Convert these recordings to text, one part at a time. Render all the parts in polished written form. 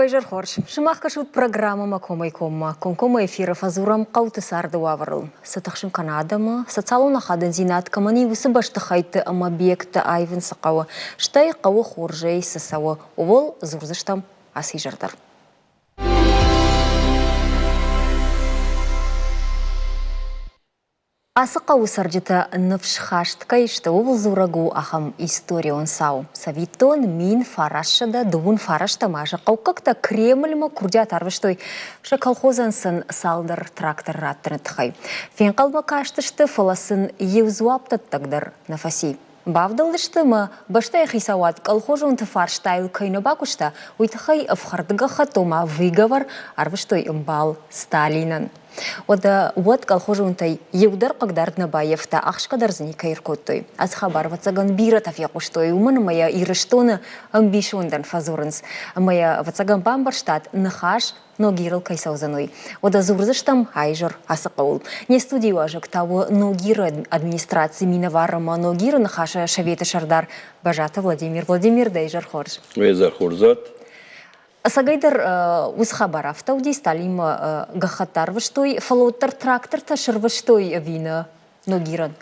Уӕ изӕр хорз. Сымах кӕсут программӕмӕ комӕй-коммӕ. Комкоммӕ эфиры фӕдзурӕм хъӕуты царды уавӕрыл. Цы тыхсын кӕны адӕмы, социалон ахадындзинад кӕмӕн и, уыцы бӕстыхӕйтты ӕмӕ объектты аивын цы хъӕуы, стӕй хъӕуы хорзӕй цы цӕуы, ууыл дзурдзыстӕм ацы изӕр дӕр. Ацы хъӕуы цӕрджытӕ ныфсхаст кӕй сты, ууыл дзурӕг у ахӕм историон цау. Цӕвиттон, 1929 азы хъӕуккӕгтӕ Кремльмӕ курдиат арвыстой сӕ колхозӕн сын цалдӕр трактор раттыны тыххӕй. Фенхъӕлмӕ кастысты, фӕлӕ сын иу дзуапдӕттӕг дӕр нӕ фӕци. Бавдӕлдысты ӕмӕ бӕстӕйы хицауад колхозонты фарстайыл кӕй нӕ бакуыста, уый тыххӕй ӕфхӕрды гӕххӕтт, ома выговор, арвыстой ӕмбал Сталинӕн. Уӕдӕ уӕд колхозонтӕй иу дӕр хъыгдард нӕ баййӕфта, ӕхсгӕ дӕр дзы никӕй ӕркодтой. Ацы хабар, ӕвӕццӕгӕн, бирӕтӕ фехъуыстой, уымӕн ӕмӕ йӕ Ирыстоны ӕмбисондӕн фӕдзурынц. Ӕмӕ йӕ, ӕвӕццӕгӕн, бамбӕрстат, ныхас Ногирыл кӕй цӕудзӕн, уый. Уӕдӕ дзурдзыстӕм аизӕр ацы хъӕуыл. Не студийы уазӕг та у Ногиры администрацийы минӕвар ӕмӕ Ногиры Ныхасы советы сӕрдар Бӕзаты Владимир. Владимир, дӕ изӕр хорз. Изӕр хорз уат. Ӕцӕгӕйдӕр уыцы хабар афтӕ уыди, Сталинмӕ гӕххӕтт арвыстой, фӕлӕ уӕддӕр трактортӕ сӕрвыстой ӕви нӕ Ногирӕн?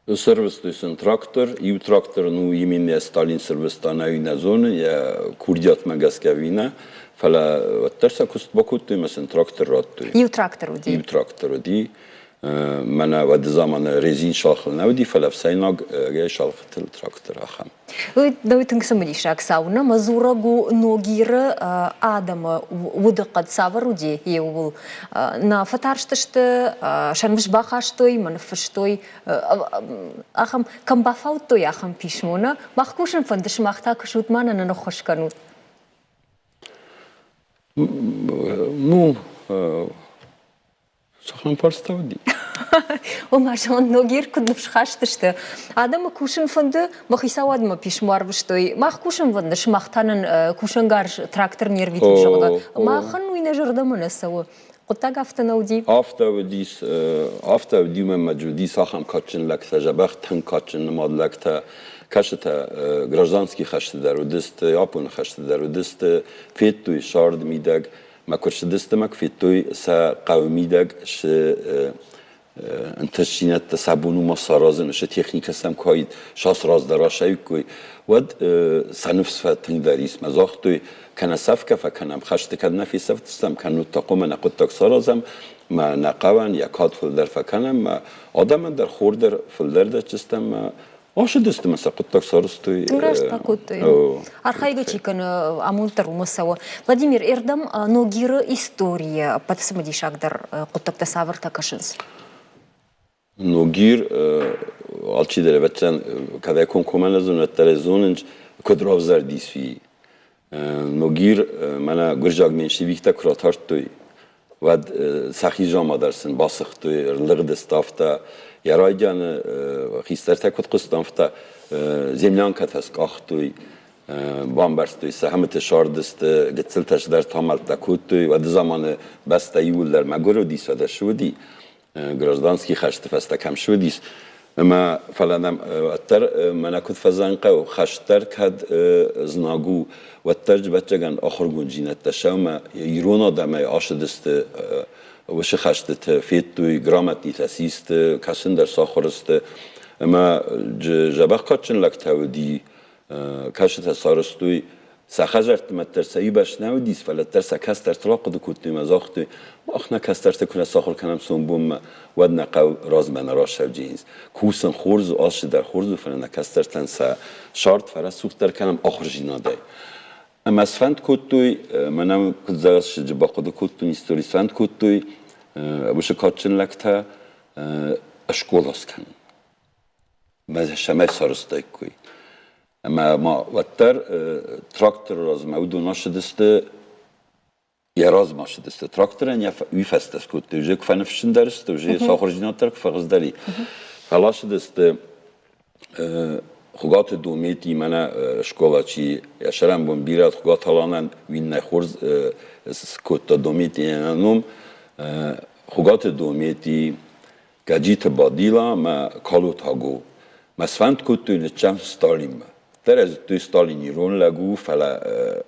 Сӕрвыстой сын трактор. Иу трактор ну именно Сталин сӕрвыста нӕ нӕ зоны, йӕ курдиатмӕ гӕсгӕ ӕви нӕ, фӕлӕ уӕддӕр сӕ куыст бакодтой ӕмӕ сын трактор радтой. Иу трактор уыди? Иу трактор уыди. Мӕнӕ уӕды заманы резин шалхыл нӕ уыди, фӕлӕ ӕфсӕйнаг шалхытыл трактор ахӕм. Уый тынг цымыдисаг цау нӕ ӕмӕ дзурӕг у Ногиры адӕмы удыхъӕд цавӕр уыди, ууыл. Нӕ фӕтарстысты, сӕ ныфс бахастой ӕмӕ ныффыстой ахӕм, кӕм бафаудтой, ахӕм писмо. Нӕ, мах кусын фӕнды, сымах та кусут, ма нын ӕххуыс кӕнут. Ну, Цахӕм фарста уыди? Ома, зӕгъын, Ногир куыд ныфсхаст сты. Адӕмы кусын фӕнды, мӕ хицауадмӕ писмо арвыстой. Мах кусын фӕнды, сымах та нын кусӕнгарз трактор не рвитут, зӕгъгӕ. Махӕн уый нӕ зӕрдӕмӕ нӕ цӕуы. Хъуыддаг афтӕ нӕ уыди? Афтӕ уыдис, афтӕ уыди мӕ уыдис ахӕм кадджын лӕгтӕ, дзӕбӕх тынг кадджын нымад лӕгтӕ. Кӕсытӕ гражданский хӕсты дӕр уыдысты, Японы хӕсты дӕр уыдысты, федтой сӕрд мидӕг. Мӕ куы рцыдысты мӕ куы федтой сӕ хъӕуы мидӕг цы ӕнтыстдзинӕдтӕ сӕ бон у ма саразын, цы техникӕ сӕм куы уаид, сас раздӕр асаиккой, уӕд сӕ ныфс фӕтынгдӕр ис. Мӕ загътой, кӕнӕ сӕфгӕ фӕкӕнӕм, хӕсты кӕд нӕ фесӕфтыстӕм, кӕннод та хъуамӕ нӕ хъуыддаг саразӕм, мӕ нӕ хъӕуӕн йӕ кад фылдӕр фӕкӕнӕм, мӕ адӕмӕн дӕр хор дӕр фылдӕр дӕтдзыстӕм, мӕ Ацыдысты мӕ сӕ хъуыддаг сарӕзтой. Раст бакодтой. Архайгӕ чи кӕны, амонд дӕр уымӕ цӕуы. Владимир, ӕрдӕм Ногиры историйӕ ӕппӕт цымыдисагдӕр хъуыддӕгтӕ цавӕртӕ кӕсынц? Ногир алчидӕр ӕвӕццӕн кӕдӕй комкоммӕ нӕ зоны, уӕддӕр ӕй зонынц, куыд равзӕрдис, уый. Ногир мӕнӕ гуырдзиаг меньшевиктӕ куы ратардтой, уӕд сӕхи заман дӕр сын басыгътой, ӕрлыгъдысты афтӕ. Йӕ райдианы хистӕртӕ куыд хъуыстам, афтӕ землянкӕтӕ скъахтой, бамбӕрстой сӕ, хӕмыты сардысты, гыццылтӕ цыдӕртӕ амӕлттӕ кодтой. Уӕды заманы бӕстӕ иууылдӕр мӕгуыр уыдис, уӕдӕ цы уыди? Гражданский хӕсты фӕстӕ кӕм суыдис, ӕмӕ фӕлӕ нӕм уӕддӕр мӕнӕ куыд фӕзӕнхъӕу, хӕст дӕр кӕд знаг у, уӕддӕр ӕвӕццӕгӕн ахуыргонддзинӕдтӕ сӕумӕ ирон адӕмӕй ацыдысты уыцы хӕстыты, федтой, грамотнитӕ систы, кӕсын дӕр сахуыр сты. Ӕмӕ дзӕбӕх кадджын лӕгтӕ уыди, кӕсытӕ сарӕзтой сӕ хӕдзӕртты дӕр сӕ иу бӕсты нӕ уыдис, фӕлӕ дӕр сӕ кӕстӕрты рахъуыды кодтой ӕмӕ загътой, мах нӕ кӕстӕрты куы нӕ сахуыр кӕнӕм сомбонмӕ, уӕд нӕ хъӕу размӕ нӕ расӕвджийынц. Кусын хорз у, алцы дӕр хорз у, фӕлӕ нӕ кӕстӕртӕн сӕ сӕрд фӕрӕсугъддӕр кӕнӕм ахуырдзинадӕй. Ӕмӕ сфӕнд кодтой, мӕнӕ куыд зӕгъыс, бахъуыды кодтой, истори сфӕнд кодтой уыцы кадджын лӕгтӕ скъола скӕнын. Цӕмӕй сарӕзтаиккой. Ӕмӕ ма уӕддӕр тракторы размӕ уыдон ацыдысты, йӕ размӕ ацыдысты. Тракторӕн йӕ уый фӕстӕ скодтой, уже куы фӕныфсджындӕр сты, уже сӕ ахуырдзинад дӕр куы фӕхуыздӕр и. Фӕлӕ ацыдысты Хуыгаты Домети, мӕнӕ скъола чи йӕ сӕрӕнбон бирӕ Хуыгаты Аланӕн уиннӕ хорз скодта Дометийӕн ном. Хуыгаты Домети, Гӕджиты Бадила ӕмӕ Калотаго мӕ сфӕнд кодтой ныццӕм Сталинмӕ. Дӕр зыдтой, Сталин ирон лӕг у, фӕлӕ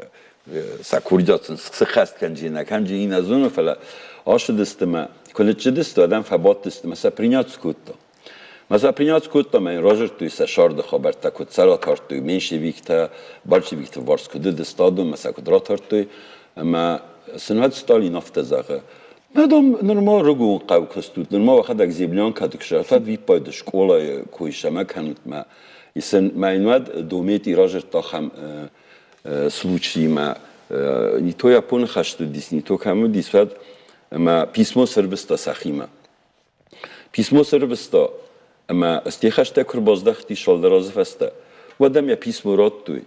Сӕ курдиат сын сыххӕст кӕнджи нӕ кӕнджи нӕ зоны, фӕлӕ ацыдысты мӕ куы ныццыдысты, адӕм фӕбадтысты мӕ сӕ принять скодта. Мӕ сӕ принять скодта мӕ йын радзырдтой сӕ сӕрды хабӕрттӕ, куыд сӕ ратардтой меньшевиктӕ, большевикты варс куыд уыдысты адон, мӕ сӕ куыд ратардтой. Ӕмӕ сын уӕд Сталин афтӕ зӕгъы: Нӕ, дам, нырма рыгон хъӕу куыстут, нырма уӕхӕдӕг землянкӕты куы сӕрфат виппайды скъолайы кой сӕмӕ кӕнут мӕ. Сын мӕ йын уӕд Домети разырдта ахӕм случаимӕ. Не то Японы хӕст уыдис, не то кӕм уыдис, уӕд ӕмӕ писмо сӕрвыста сӕхимӕ. Писмо сӕрвыста, ӕмӕ стихӕстӕ куы рбаздӕхти цалдӕр азы фӕстӕ, уӕд ӕм йӕ писмо радтой.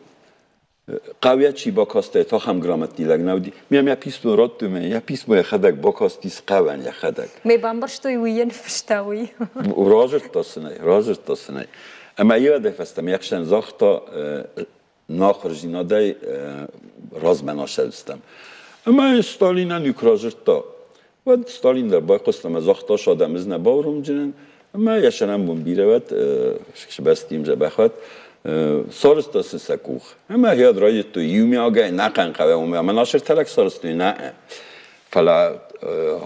Хъӕуӕй чи бакастаид, ахӕм грамотный лӕг нӕ уыди. Ме йӕ писмо радтой, мӕ йӕ писмо йӕхӕдӕг бакастис хъӕуӕн йӕхӕдӕг. Ме бамбӕрстой, уый йын фыста, уый. Радзырдта сын ӕй, радзырдта сын ӕй. Ӕмӕ йӕ фӕстӕмӕ йе хсӕн загъта, нахуырдзинадӕй размӕ насӕлдзыстӕм. Ӕмӕ Сталинӕн иу куы радзырдта, уӕд Сталин дӕр байхъуыста ӕмӕ загъта, адӕм ӕз нӕ бауромджынӕн, ӕмӕ йӕ сӕрӕнбон бирӕ уӕд, сбӕстим дзӕбӕх уӕд, сарӕзта сын сӕ къух. Ӕмӕ гъеуӕд райдыдтой иумиагӕй нӕхъӕн хъӕуӕй, ӕмӕ насыртӕлӕг сарӕзтой нӕ. Фӕлӕ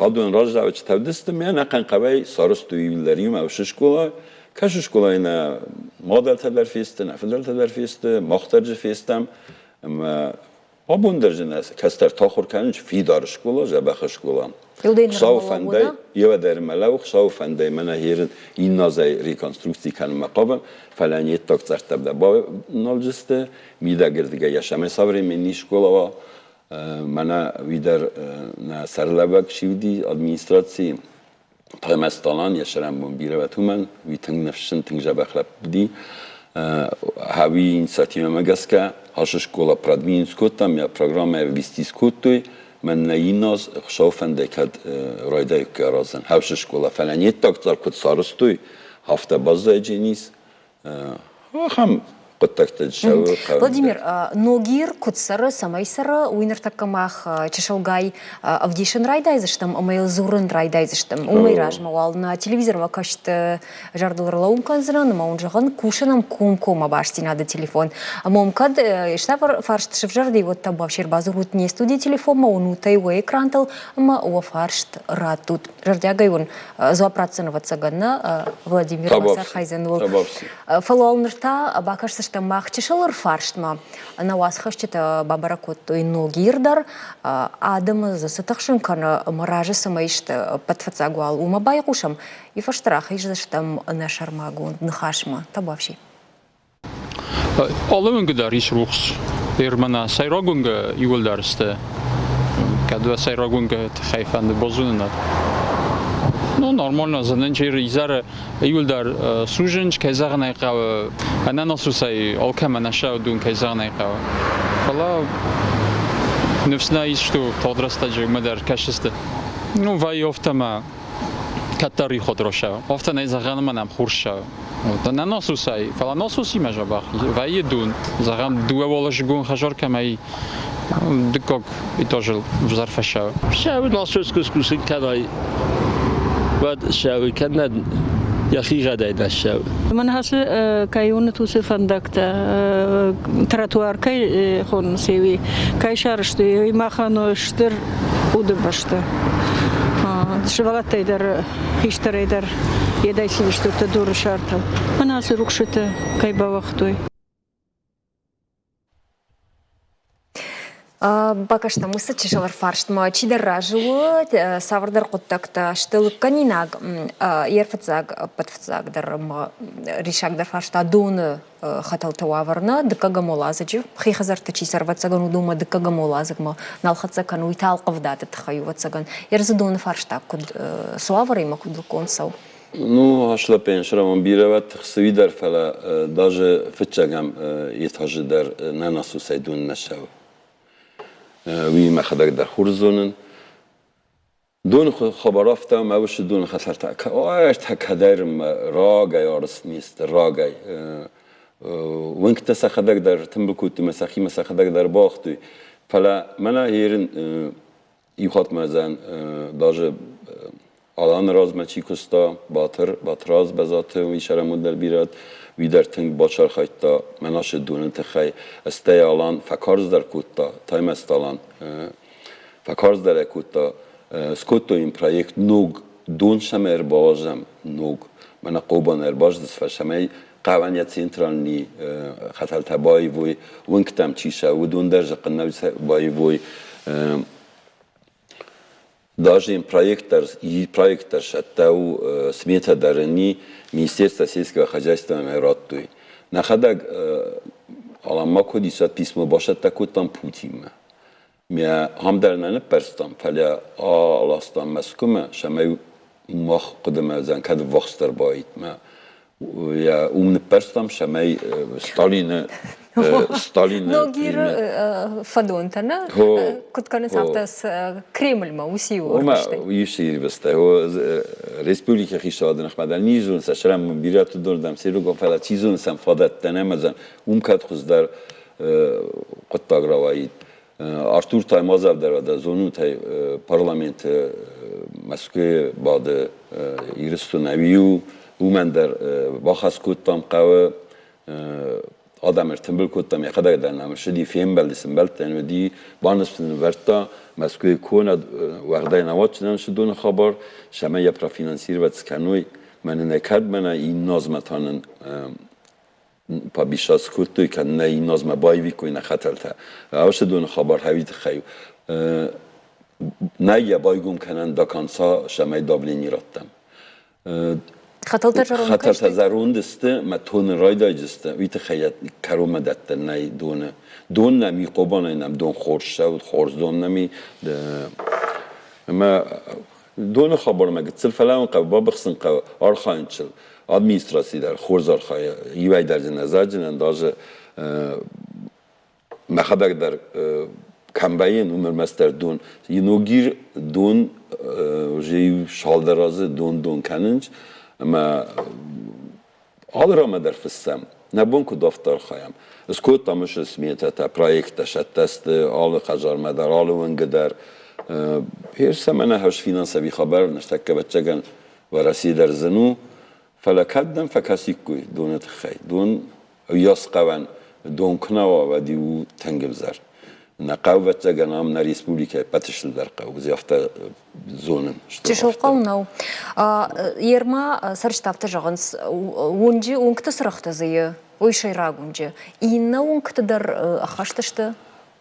адон раздзӕуджытӕ ӕвдысты ме нӕхъӕн хъӕуӕй сарӕзтой иуылдӕр иумӕ уыцы скъола. Кӕсы скъолайы нӕ мадӕлтӕ дӕр фесты, нӕ фыдӕлтӕ дӕр фесты, мах дӕр дзы фестӕм. Ӕмӕ абон дӕр дзы нӕ кӕстӕртӕ ахуыр кӕнынц фидар скъола, дзӕбӕх скъола. Хуыцауы фӕндӕй, еуӕ дӕр мӕ лӕууы, Хуыцауы фӕндӕй мӕнӕ херын инназӕй реконструкци кӕнынмӕ хъавӕм, фӕлӕ не ддаг цӕрттӕ бавналдзысты, мидӕгырдыгӕй йӕ сӕмӕй современный скъола уа, Мӕнӕ уый дӕр нӕ сӕрлӕууӕг чи уыди администрацийы, Таймӕсталан йӕ сӕрӕнбон бирӕ уӕд уымӕн, уый тынг ныфсджын, тынг дзӕбӕх лӕппу уыди. Хӕуи инициативӕмӕ гӕсгӕ ацы скъола продвинуть скодтам, йӕ программӕ ввести скодтой. Мӕн нӕ инназ Хуыцауы фӕндӕй кӕд райдаиккой аразын хӕвсы скъола, фӕлӕ не ддаг цар куыд сарӕзтой, афтӕ баззайдженис. Ахӕм хъуыддӕгтӕ цӕуы. Владимир, Ногир куыд цӕры, цӕмӕй цӕры, уый ныртӕккӕ мах чысылгай ӕвдисын райдайдзыстӕм ӕмӕ йыл дзурын райдайдзыстӕм. Уымӕй размӕ уал нӕ телевизормӕ кӕсты зӕрдыл ӕрлӕууын кӕндзынӕн ӕмӕ уын зӕгъын, кусын ӕм комкоммӕ бастдзинады телефон. Ӕмӕ уым кӕд цавӕр фарст сывзӕрди, уӕд та бавсер бадзурут не студийы телефонмӕ, уынут ӕй уӕ экрантыл ӕмӕ уӕ фарст раттут. Зӕрдиагӕй уын дзуапп ратдзӕн, ӕвӕццӕгӕн, нӕ Владимир бацархайдзӕн уыл. Фӕлӕ уал ныр та бакӕсдзыстӕм мах чысыл ӕрфарстмӕ. Нӕ уацхӕсджытӕ бабӕрӕг кодтой Ногир дӕр. Адӕмы дзы цы тыхсын кӕны ӕмӕ разы цӕмӕй сты, ӕппӕт фыццаг уал уымӕ байхъусӕм. Уый фӕстӕ рахиздзыстӕм нӕ сӕрмагонд ныхасмӕ. Табуафси. Алы уынгы дӕр ис рухс. Мӕнӕ сӕйраг уынгы иууылдӕр сты. Кӕд уӕ сӕйраг уынгы тыххӕй фӕнды базонынад. Ну, нормально, зынынчы изӕры иууылдӕр сузынч, кӕй зӕгъын ӕй хъӕуы, ӕнӕнасусӕй алкӕмӕ нӕ сӕудун, кӕй зӕгъын ӕй хъӕуы. Фӕлӕ ныфс нӕ ис, что тагъд рӕстӕджы уымӕ дӕр кӕсдзысты. Ну, вӕййы афтӕ мӕ кӕддӕр иходросӕ. Афтӕ нӕй зӕгъӕн ӕмӕ нӕм хур ссӕуы. Нӕ насусӕй, фӕлӕ насусимӕ дзӕбӕх вӕййы дон. Зӕгъӕм, дыууӕ уӕлӕзыгон хӕдзар кӕмӕй дыккаг этажыл ӕвзӕр фӕссӕуы. Ссӕуы насос куы скусын кӕнай, уӕд ссӕуы, кӕд нӕ йӕхигъӕдӕй нӕ ссӕуы. Мӕн ацы кӕй уынут уыцы фӕндӕгтӕ, тротуар кӕй хонынц, уый кӕй сарӕзтой, уый махӕн у стыр удыбӕстӕ. Сывӕллӕттӕй дӕр, хистӕрӕй дӕр йедӕй цыдысты дуры сӕртыл. Мӕнӕ ацы рухсытӕ кӕй бауагътой. Бакастам уыцы чысыл ӕрфарстмӕ. Чидӕр разы у, цавӕрдӕр хъуыддӕгтӕ сты лыггӕнинаг. Йе рфыццаг, ӕппӕтфыццагдӕр ӕмӕ риссагдӕр фарста доны хӕтӕлты уавӕр нӕ дыккӕгӕм уӕладзыджы хи хӕдзӕртты чи цӕры, ӕвӕццӕгӕн, уыдонмӕ дыккӕгӕм уӕладзыгмӕ нал хӕццӕ кӕны, уый та ӕлхъывдады тыххӕй, ӕвӕццӕгӕн. Ерысы доны фарста куыд цы уавӕримӕ куыд лыггонд цӕуы? Ну, аслӕппен срамон бирӕ тыхсы дӕр, фӕлӕ даже фыццагӕм этажы дӕр нӕ насусӕй дон нӕ цӕуы. Уый мӕхӕдӕг дӕр хорз зонын. Доны хабар афтӕ ӕмӕ уыцы доны хӕтӕлтӕ ӕртӕ кӕдӕрмӕ рагӕй арызт не сты, рагӕй. Уынгтӕ сӕхӕдӕг дӕр тымбыл кодтой ӕмӕ сӕхимӕ сӕхӕдӕг дӕр бауагътой. Фӕлӕ мӕнӕ ерын иу хатт мӕ зӕн даже Аланы размӕ чи куыста, Батыр, Батрадз Бӕзаты, уый сӕрӕмуд дӕр бирӕ. Уый дӕр тынг бацархайдта мӕнасы доны тыххӕй. Стӕй Алан фӕкарздӕр кодта, Таймӕзты Алан фӕкарздӕр ӕй кодта. Скодтой йын проект ног дон сӕм ӕрбауадзӕм, ног. Мӕнӕ Хъобан ӕрбаздыс фӕсӕмӕй хъӕуӕн йӕ центральный хӕтӕлтӕ баивой, уынгтӕм чи сӕ, уыдон дӕр зыхъхъыннӕ баивой. Даже им проект и проект дӕр цӕттӕ у, смета дӕр ын и, Министерство сельского хозяйства радтой. Нӕхӕдӕг Алан куыд ис, письмо бацӕттӕ кодтам Путинмӕ. Мӕ ам дӕр нӕ ныппӕрстам, фӕлӕ аластам Мӕскуымӕ, цӕмӕй мах хъуыдымӕ уыдзӕн, кӕд ӕввахсдӕр баид мӕ. Уым ныппӕрстам, цӕмӕй Сталины Сталины Ногиры фӕдонтӕ нӕ куыд кӕнынц, афтӕ Кремльмӕ уыцы иу ӕрвыстӕй. Уыцы ирвӕзтӕй. Республикӕ хицауады ныхмӕ дӕр не зонынц, сӕрӕн бирӕты дӕр серьезон, фӕлӕ чи зоны сӕм фадӕттӕ нӕма уыдзӕн, уым кӕд хуыздӕр хъуыддаг рауаид. Артур Таймазов дӕр дӕ зонут ӕй, парламенты Мӕскуыйы бады Ирыстон ӕви уымӕн дӕр бахӕс кодтам хъӕуы адӕм ӕртымбыл кодтам, йӕхӕдӕг дӕр нӕм ссыди, фембӕлди, цы мбӕлттӕн уыди, баныфс нын ӕвӕрдта, Мӕскуыйы конад уӕгъдӕй нӕ уадздзынӕн уыдоны хабар, цӕмӕй йӕ профинансировать скӕной, мӕнӕ нӕ кӕд мӕнӕ инназмӕ та нын пообещать скодтой, кӕд нӕ инназмӕ баивиккой нӕ хӕтӕлтӕ. Аусы доны хабар хӕуи тыххӕй нӕй йӕ байгом кӕнӕн до конца, цӕмӕй давление раттӕм. Хӕтӕлтӕ зӕронд Хӕтӕлтӕ зӕронд сты, мӕ тоны райдайдзысты, уый тыххӕй кӕронмӕ дӕттӕн нӕй доны. Дон нӕм и, Хъобанӕй нӕм дон хорз цӕуы, хорз дон нӕм и. Ӕмӕ доны хабармӕ гыццыл фӕлӕууын хъӕуы, бабыхсын хъӕуы, архайын чыл. Администраци дӕр хорз архайы, иуӕй дӕр дзы нӕ заджынӕн, даже мӕхӕдӕг дӕр кӕм вӕййын, уым ӕрмӕстдӕр дон. Ногир дон уже иу цалдӕр азы дон-дон кӕнынц, ӕмӕ алы ранмӕ дӕр фыссӕм. Нӕ бон куыд афтӕ архайӕм. Скодтам уыцы сметӕтӕ, проекттӕ цӕттӕ сты алы хӕдзармӕ дӕр, алы уынгы дӕр. Персӕм ӕнӕхӕс финансови хабар ныртӕккӕ, ӕвӕццӕгӕн, Уӕрӕсе дӕр зын у, фӕлӕ кӕд дӕм фӕкӕсиккой доны тыххӕй? Дон уыйас хъӕуӕн дон куы нӕ уа, уӕд иу тынг ӕвзӕр. Нӕ хъӕу, ӕвӕццӕгӕн, ам нӕ республикӕйы ӕппӕты стырдӕр хъӕу, уыдзи афтӕ зонын. Чысыл хъӕу нӕу. Ерма цӕрджытӕ афтӕ зӕгъынц, уынджы уынгты цырӕгътӕ дзы и, уый сӕйраг уынджы. Иннӕ уынгты дӕр ӕххӕст сты?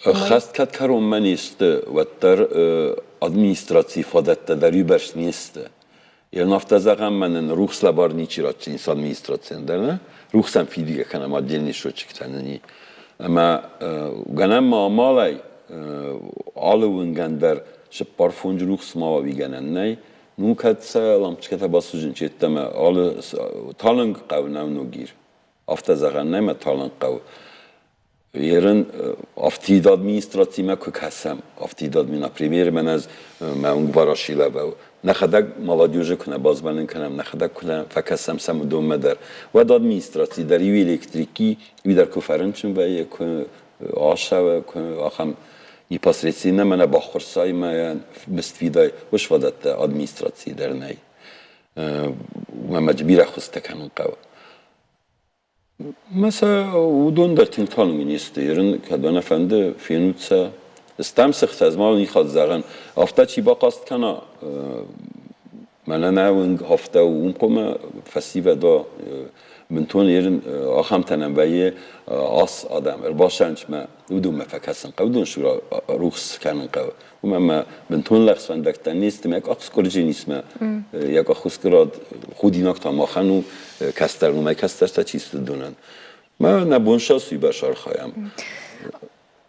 Ӕххӕст кӕд кӕронмӕ не сты, уӕддӕр администрацийы фадӕттӕ дӕр уыйбӕрц не сты. Йӕ афтӕ зӕгъӕм, мӕнӕн рухс лӕвар ничи ратдзӕнис администрацийӕн дӕр, нӕ? Рухсӕн фидгӕ кӕнӕм отдельный счетчиктӕ нын и. Ӕмӕ гӕнӕн ма амалӕй алы уынгӕн дӕр цыппар-фондз рухс ма уа, уый гӕнӕн нӕй. Ну, кӕд сӕ лампочкӕтӕ басудзын йеддӕмӕ алы талынг хъӕу нӕу Ногир. Афтӕ зӕгъӕн нӕй, мӕ талынг хъӕу. Ерын афтид администрацимӕ куы кӕсӕм, афтид админа премьер мӕнӕ ӕз мӕ уынг Ворошиловӕ нӕхӕдӕг молодежы куы нӕ базмӕлын кӕнӕм, нӕхӕдӕг куы нӕ фӕкӕсӕм сӕм уыдонмӕ дӕр, уӕд администраци дӕр иу электрики, уый дӕр куы фӕрынчын вӕййы, куы ацӕуы, куы ахӕм непосредственно мӕнӕ баххуырсай мӕ мыствидай, уыцы фадӕттӕ администрацийы дӕр нӕй. Мӕ бирӕ хуызтӕ кӕнын хъӕуы. Мӕ сӕ уыдон дӕр тынг талынг не сты. Ерын кӕд нӕ фӕнды, фенут сӕ. Стӕм сыхтӕ, ӕз ма уын ихатт зӕгъын, афтӕ чи бахъаст кӕна, мӕнӕ нӕ уынг афтӕ у, уым хъуамӕ фӕсивӕд уа. Бынтон ерын ахӕмтӕ нӕм вӕййы ас адӕм ӕрбасӕнчмӕ, уыдонмӕ фӕкӕсын хъӕуы, уыдон сура рухс кӕнын хъӕуы. Уымӕ мӕ бынтон лӕгъз фӕндӕгтӕ не сты, мӕ къах скъуырджын ис мӕ йӕ къахускырад худинаг та махӕн у, кӕстӕр номӕй кӕстӕртӕ чи сты донӕн. Мӕ нӕ бон сӕ уыйбӕрц архайӕм.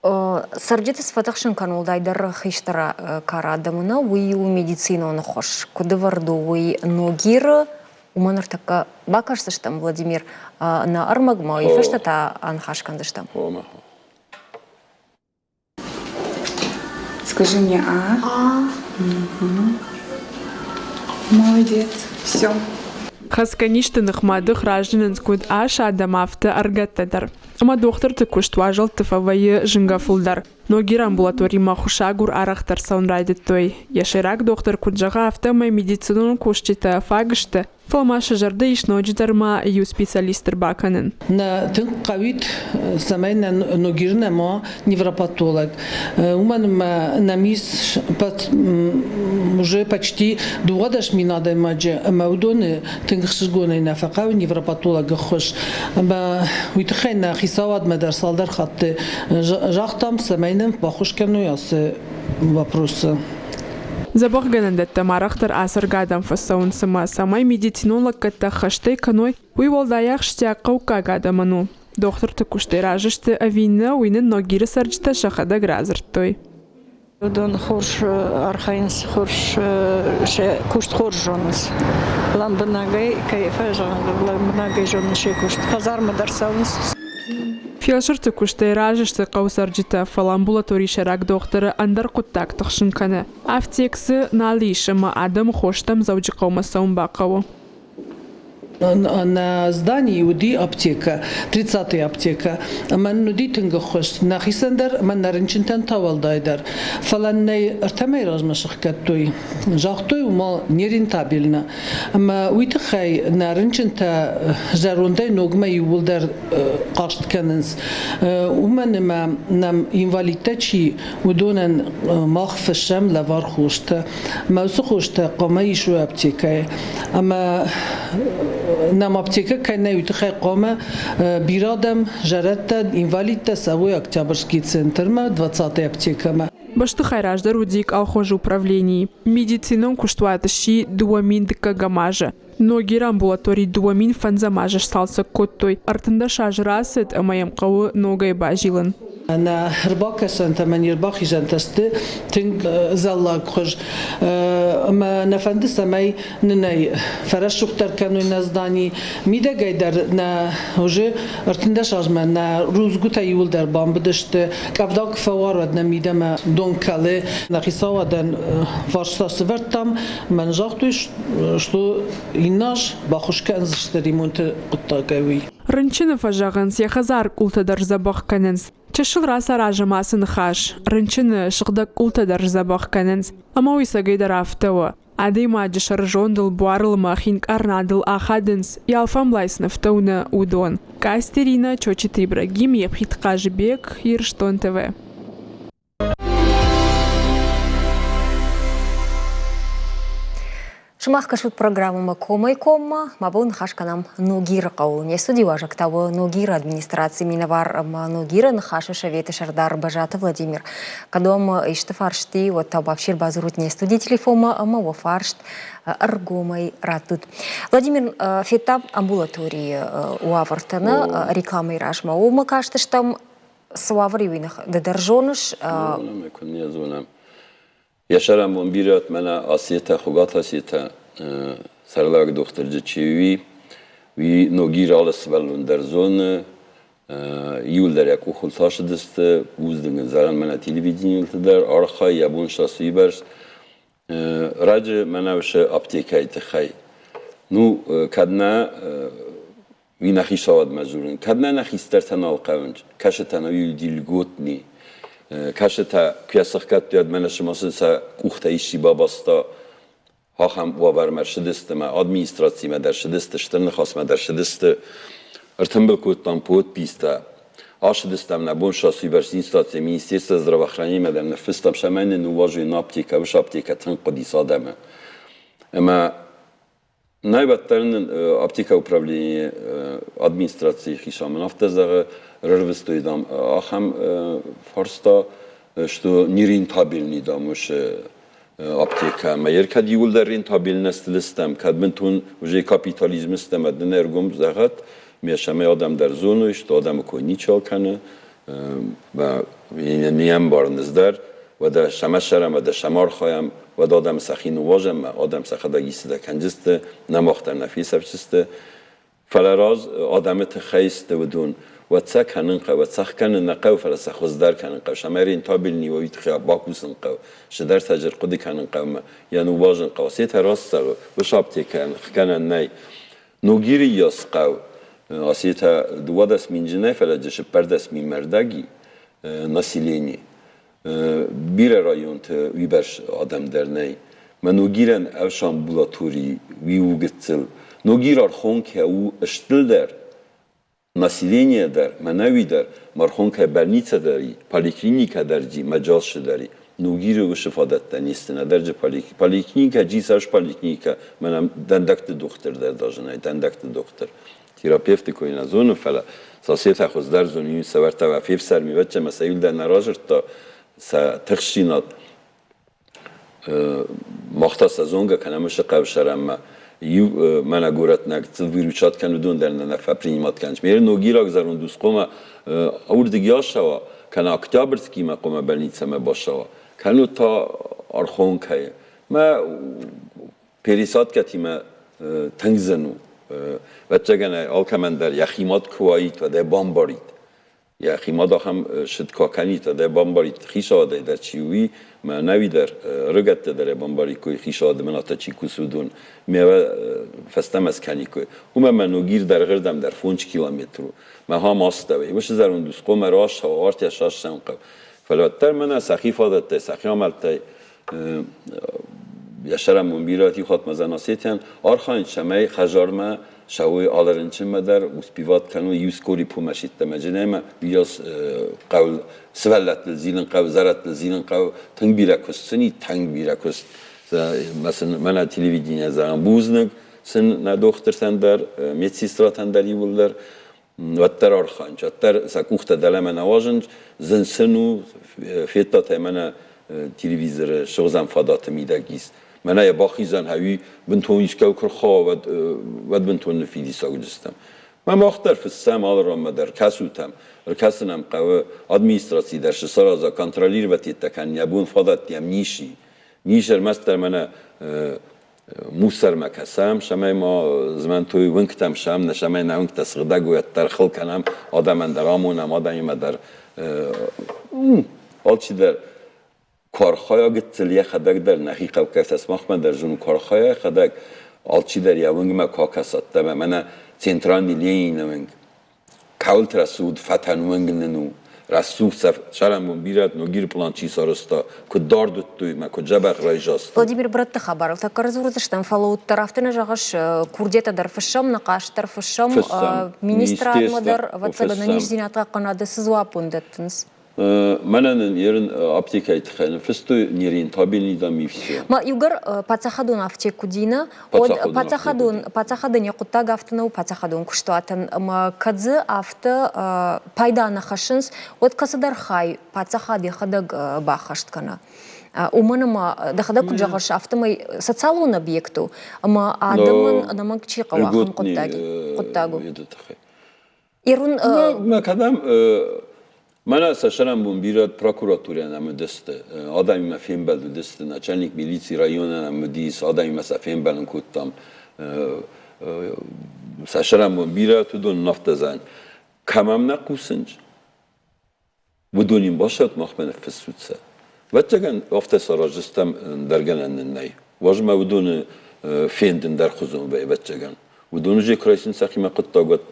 Цӕрджыты сфӕдзӕхсын кӕн уӕлдайдӕр хистӕр кары адӕмы нӕ, уый у медицинон ӕххуыс. Куыд ӕвӕрд у уый Ногиры, уымӕ ныртӕккӕ бакӕсдзыстӕм, Владимир, нӕ ӕрмӕгмӕ, уый фӕстӕ та аныхас кӕндзыстӕм. Скажи мне А. А. Угу. Молодец. Все. Хӕцгӕ низты ныхмӕ ӕдых разынынц куыд ас адӕм, афтӕ ӕрыгӕттӕ дӕр. Ӕмӕ дохтырты куыст уазӕлтты фӕвӕййы зынгӕ фылдӕр. Ногир амбулаторимӕ хуысагур арӕхдӕр цӕуын райдыдтой. Йӕ сӕйраг дохтыр куыд зӕгъы, афтӕмӕй медицинон кусджытӕ фаг сты, фӕлӕ ма сӕ зӕрды ис ноджыдӕр ма иу специалист ӕрбакӕнын. Нӕ тынг хъӕуид, цӕмӕй нӕ Ногир нӕма невропатолог. Уымӕн ӕмӕ нӕм ис уже почти 12 000 адӕймаджы ӕмӕ уыдоны тынг ӕхсызгонӕй нӕ фӕхъӕуы невропатологы ӕххуыс. Ӕмӕ уый тыххӕй нӕ хицауадмӕ дӕр цалдӕр хатты загътам, цӕмӕй нын баххуыс кӕной ацы вопросы. Дзӕбӕхгӕнӕндӕттӕм арӕхдӕр ацӕргӕ адӕм фӕцӕуынц ӕмӕ цӕмӕй медицинон лӕггӕдтӕ ӕххӕстӕй кӕной, уый уӕлдай ахсджиаг хъӕуккаг адӕмӕн у. Дохтырты куыстӕй разы сты ӕви нӕ, уый нын Ногиры цӕрджытӕ сӕхӕдӕг радзырдтой. Уыдон хорз архайынц, хорз сӕ куыст хорз зонынц. Лӕмбынӕгӕй кӕй фӕзӕгъынц, лӕмбынӕгӕй зонынц сӕ куыст. Хӕдзармӕ дӕр цӕуынц. Фелсырты куыстӕй разы сты хъӕуы цӕрджытӕ, фӕлӕ амбулаторийы сӕйраг дохтыры ӕндӕр хъуыддаг тыхсын кӕны. Афтек дзы нал ис ӕмӕ адӕмы хостӕм Дзӕуджыхъӕумӕ цӕуын бахъӕуы. На здании уыди аптекӕ, 30-й аптекӕ. Ӕмӕ нын уыди тынг ӕххуыс нӕхицӕн дӕр ӕмӕ нӕ рынчынтӕн та уӕлдай дӕр. Фӕлӕ нӕ ӕртӕмӕй размӕ сыхгӕдтой. Загътой, уымӕ нерентабельно. Ӕмӕ уый тыххӕй нӕ рынчынтӕ зӕрондӕй ногмӕ иууылдӕр хъаст кӕнынц. Уымӕн ӕмӕ нӕм инвалидтӕ чи, уыдонӕн мах фыссӕм лӕвар хостӕ. Мӕ уыцы хостӕ хъуамӕ исой аптекӕйы. Ӕмӕ нӕм аптекӕ кӕй нӕй, уый тыххӕй хъуамӕ бирӕ адӕм, зӕрӕдтӕ, инвалидтӕ цӕуой Октябрьский центрмӕ, 20-й аптекӕмӕ. Бӕстыхай раздӕр уыди колхозы управленийы. Медицинон куыстуат сси 2000 дыккӕгӕм азы. Ногиры амбулатори 2005 азы сцалцӕг кодтой. 13 азы рацыд ӕмӕ йӕм хъӕуы ногӕй базилын. Нӕ ӕрбакӕсӕнтӕ ӕмӕ не рбахизӕнтӕ сты тынг зӕллагхуыз. Ӕмӕ нӕ фӕнды, цӕмӕй нын ӕй фӕрӕсугъддӕр кӕной нӕ здани. Мидӕгӕй дӕр нӕ уже 13 азмӕ нӕ рудзгуытӕ иууылдӕр бамбыдысты. Къӕвда куы фӕуар, уӕд нӕ мидӕмӕ дон кӕлы. Нӕ хицауадӕн фарста сӕвӕрдтам. Мӕн загътой, что иннӕ аз баххуыс кӕндзысты ремонты хъуыддагӕй уый. Рынчыны фӕзӕгъынц, йӕ хӕдзар къултӕ дӕр дзӕбӕх кӕнынц. Чысыл рацаразӕм ацы ныхас. Рынчыны сыгъдӕг къултӕ дӕр дзӕбӕх кӕнынц. Ӕмӕ уый цӕгӕйдӕр афтӕ у. Адӕймаджы сӕрызондыл, буарыл ӕмӕ хинкъарнадыл ахадынц, йӕ алфӕмблай цы нывтӕ уыны, уыдон. Кастерина, Чочиты Ибрагим, Епхиты Хъазыбег, Ирыстон ТВ. Сымах кӕсут программӕмӕ комӕй-коммӕ. Мӕ бон ныхас кӕнӕм Ногиры хъӕуыл. Не студийы уазӕг та у Ногиры администрацийы минӕвар ӕмӕ Ногиры Ныхасы советы сӕрдар Бӕзаты Владимир. Кӕд уӕм исты фарст и, уӕд та бафсир бадзурут не студийы телефонмӕ ӕмӕ уӕ фарст ӕргомӕй раттут. Владимир, федта амбулаторийы уавӕртӕ нӕ рекламӕйы размӕ. Уымӕ кастыстӕм, цы уавӕр и, уый ды дӕр зоныс. Зонӕм, куыннӕ зонӕм. Йӕ сӕрӕнбон бирӕт мӕнӕ Асетӕ, Хуыгаты Асетӕ, сӕрлӕг дохтырджы чи уи, уый Ногир алы сывӕллон дӕр зоны, иуылдӕр йӕ къухыл тасыдысты, уздынг зарӕн мӕнӕ телевидениелты дӕр архайы, йӕ бон сӕ уыйбӕрц. Раджы мӕнӕ уыцы аптекӕйы тыххӕй. Ну, кӕд нӕ уый нӕ хицауадмӕ дзурын, кӕд нӕ нӕ хистӕртӕ нал хъӕуынц, кӕсытӕ нӕ уый льготни, кӕсытӕ куы йӕ сыхгӕдтой, уӕд мӕнӕ цыма сын сӕ къухтӕ исчи бабаста, ахӕм уавӕрмӕ ссыдысты мӕ администрацимӕ дӕр ссыдысты, Стыр Ныхасмӕ дӕр ссыдысты. Ӕртымбыл кодтам подпистӕ, ацыдыстӕм нӕ бон сасуйбӕрц инстанцийы Министерство здравоохранения дӕр ныффыстам, цӕмӕй нын ныууадзой нӕ аптекӕ, уыцы аптекӕ тынг хъуыдис адӕмы. Ӕмӕ Нӕ уӕддӕр нын аптекӕ управленийы администрацийы хицау мын афтӕ зӕгъы, рарвыстой, дам, ахӕм фарста, что нерентабельный, дам, уыцы аптекӕ. Ӕмӕ йӕ кӕд иууылдӕр рентабельно стӕм, кӕд бынтон уже капитализм стӕм, ӕд нын ӕргом зӕгъӕт, ме цӕмӕй адӕм дӕр зоной, что адӕмы кой ничал кӕны, не ӕмбарынц дӕр, уӕдӕ сӕмӕ сӕрӕм, уӕдӕ сӕм архайӕм, уӕд адӕм сӕхи ныууазӕм, адӕм сӕхӕдӕг истытӕ кӕндзысты, нӕ мах дӕр нӕ фесӕфдзысты. Фӕлӕ раз адӕмы тыххӕй сты уыдон, уӕд сӕ кӕнын хъӕуы, уӕд сӕ кӕнын нӕ хъӕуы, фӕлӕ сӕ хуыздӕр кӕнын хъӕуы, сӕмӕ рентабельный уой тыххӕй бакусын хъӕуы, цыдӕртӕ дзы ӕрхъуыды кӕнын хъӕуы йӕ ныууазын хъӕуы. Сетӕ раст цӕуы, уыцы аптекӕйӕн хгӕнӕн нӕй. Ногиры йас хъӕу. Осетӕ 12 минджы нӕ, фӕлӕ джы 14 000 мӕрдӕги население. Бирӕ районты уыйбӕрц адӕм дӕр нӕй. Мӕ Ногирӕн ӕвс амбулатори уый у гыццыл. Ногир Архонкӕ у стылдӕр, население дӕр, мӕнӕуи дӕр, Мархонкӕ больницӕ дӕр и, поликлиникӕ дӕр джи, мӕджалсы дӕр и. Ногиры уыцы фадӕттӕ не сты, нӕдӕр джы поликлиникӕ джи цас поликлиникӕ, мӕнӕ дӕндӕгты дохтыр дӕр даже нӕй, дӕндӕгты дохтыр. Терапевты кой нӕ зоны, фӕлӕ сосетӕ хуыздӕр зоны, сӕвӕрдта фефсӕрми вӕччӕ мӕ сӕ иу дӕр нӕ разырдта сӕ тыхстдзинад. Мах та сӕ зонгӕ кӕнӕм уыцы хъӕусӕрӕнмӕ. Иу мӕнӕ горӕтнаг выручат кӕн, уыдон дӕр нӕ нӕ фӕпринимат кӕнынц. Ме ногираг зӕронд ус хъуамӕ уырдыг ацӕуа, кӕнӕ Октябрьскиймӕ хъуамӕ больницӕмӕ бацӕуа, кӕннод та Архонкӕйы. Мӕ пересадкӕтимӕ тынг зын у. Ӕвӕццӕгӕн ӕй алкӕмӕн дӕр йӕхи мад куы уаид, уӕд ӕй бамбарид. Йӕхи мад ахӕм сыд куы акӕнид, уӕд ӕй бамбарид, хицауадӕй дӕр чи у, уый, мӕ ӕнӕуи дӕр ӕрыгӕттӕ дӕр ӕй бамбариккой, хицауады бынаты чи кусы, уыдон ме фӕстӕмӕ скӕниккой. Уымӕ мӕ Ногир дӕргъырдӕм дӕр 5 километр у. Мӕ хам астӕуӕй. Уыцы зӕронд ус хъуамӕ рацӕуа, артӕ сассӕн хъӕу. Фӕлӕ уӕддӕр мӕнӕ сӕхи фадӕттӕй, сӕхи амӕлттӕй йӕ сӕрӕнбон бирӕти хатмӕ Осетиян архайын, цӕмӕй хӕдзармӕ цӕуой алы рынчынмӕ дӕр, успевать кӕной иу скорый помощь йеддӕмӕ Женӕмӕ уыйас хъӕуы сывӕллӕттыл зилын хъӕуы, зӕрӕдтыл зилын хъӕуы, тынг бирӕ куыст сын и, тынг бирӕ куыст. Мӕнӕ телевидение зӕгъӕм, бузныг сын нӕ дохтыртӕн дӕр, медсестратӕн дӕр иууылдӕр. Уӕддӕр архайынц, уӕддӕр сӕ къухтӕ дӕлӕмӕ нӕ уадзынц, зын сын у, федтат ӕй мӕнӕ телевизоры сыгъдзӕн фадаты мидӕг ис. Мӕнӕ йӕ бахизӕн хӕуи бынтон искӕй куы рхауа, уӕд, уӕд бынтон ныффидисаг уыдзыстӕм. Мӕ мах дӕр фыссӕм алы ранмӕ дӕр, кӕсутӕм, ӕркӕсын ӕм хъӕуы, администраци дӕр цы сараза, контролировать йедтӕ кӕнын йӕ бон фадат йӕм ницы и. Низ ӕрмӕстдӕр мӕнӕ мусормӕ кӕсӕм, цӕмӕй ма змӕнтой уынгтӕм сӕм, нӕ цӕмӕй нӕ уынгтӕ сыгъдӕг уӕддӕр хыл кӕнӕм, адӕмӕн дӕр амонӕм, адӕмимӕ дӕр алчидӕр куы архайа гыццыл йӕхӕдӕг дӕр, нӕхи хъӕуккӕгтӕ сымахмӕ дӕр зын куы архайа йӕхӕдӕг, алчидӕр йӕ уынгмӕ куы акӕсӕд ӕмӕ мӕнӕ центральный Ленины уынг, Кӕуылты рӕсугъд фӕтӕн уынг нын у. Рӕсугъд цӕрӕнбон бирӕ Ногиры пълан чи сарӕзта, куыд дард уыдтой мӕ куыд дзӕбӕх райзастой. Владимир брӕтты хабарыл тӕккӕ рдзурдзыстӕм, фӕлӕ уӕддӕр афтӕ нӕ зӕгъыс, курдиӕттӕ дӕр фыссӕм, ныхас дӕр фыссӕм, министрадмӕ дӕр, ӕвӕццӕгӕн, ӕнӕниздзинад хъахъхъӕнады цы дзуапп уын дӕттынц? Мӕнӕ нын ерын аптекӕйы тыххӕй ныффыстой нерентабельный дам и все. Ма иугӕр паддзахадон афтек куы дина, уӕд паддзахадон паддзахадӕн йӕ хъуыддаг афтӕ нӕу паддзахадон куыстуатӕн ӕмӕ кӕд дзы афтӕ пайда нӕ хӕссынц, уӕд кӕцыдӕр хай паддзахад йӕхӕдӕг баххӕст кӕна. Уымӕн ӕмӕ дӕхӕдӕг куыд зӕгъыс, афтӕмӕй социалон объект у ӕмӕ адӕмӕн ӕнӕмӕнг чи хъӕуы, ахӕм хъуыддаг у. Ирон Мӕ кӕдӕм мӕнӕ сӕ сӕрӕнбон бирӕ прокуратурӕн ӕм уыдысты, адӕмимӕ фембӕлд уыдысты, начальник милици районӕн ӕм уыдис, адӕмимӕ сӕ фембӕлын кодтам. Сӕ сӕрӕнбон бирӕ уыдон афтӕ зӕгъын. Кӕм ӕм нӕ хъусынц? Уыдон йын басӕтт, махмӕ ныффыссут сӕ. Ӕвӕццӕгӕн, афтӕ сараздзыстӕм, ӕндӕр гӕнӕн нын нӕй. Уӕзмӕ уыдоны фенд ӕндӕрхуызон вӕййы, ӕвӕццӕгӕн. Уыдоны же куы райсынц сӕхимӕ хъуыддаг, уӕд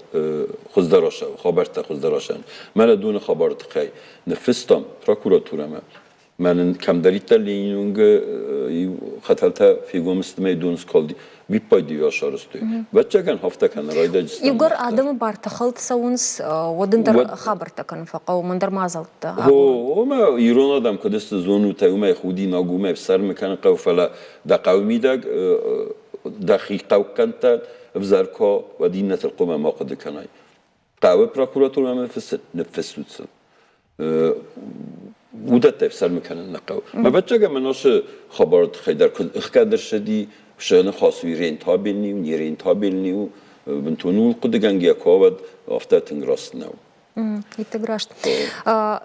хуыздӕр асӕуы, хабӕрттӕ хуыздӕр асӕуынц. Мӕнӕ доны хабары тыххӕй ныффыстам прокуратурӕмӕ. Мӕнӕн кӕмдӕриддӕр Ленины уынгы иу хӕтӕлтӕ фегом сты мӕ дон скалди, виппайды йӕ сарӕзтой. Ӕвӕццӕгӕн, афтӕ кӕны райдайджытӕм. Иугӕр адӕмы бартӕ хӕлд цӕуынц, уӕд ӕндӕр хабӕрттӕ кӕнын фӕхъӕуы, ӕндӕр мадзӕлттӕ. Омӕ ирон адӕм куыд сты, зонут ӕй, уымӕй худинаг, уымӕй ӕфсӕрмы кӕнын хъӕуы, фӕлӕ дӕ хъӕуы мидӕг дӕхи хъӕуккӕнттӕ ӕвзӕр куы уӕд иннӕтыл хъуамӕ ма хъуыды кӕнай. Хъӕуы прокуратурӕмӕ ныффыссут сын. Уыдӕттӕ ӕфсӕрмы кӕнын нӕ хъӕуы. Ӕвӕццӕгӕн мын уыцы хабары тыххӕй дӕр куыд ӕхгӕд ӕрцыди, сӕ ныхас уый рентабельный у, не рентабельный у, бынтон ууыл хъуыдыгӕнгӕ куы уа, уӕд афтӕ тынг раст нӕу. Иттӕг раст.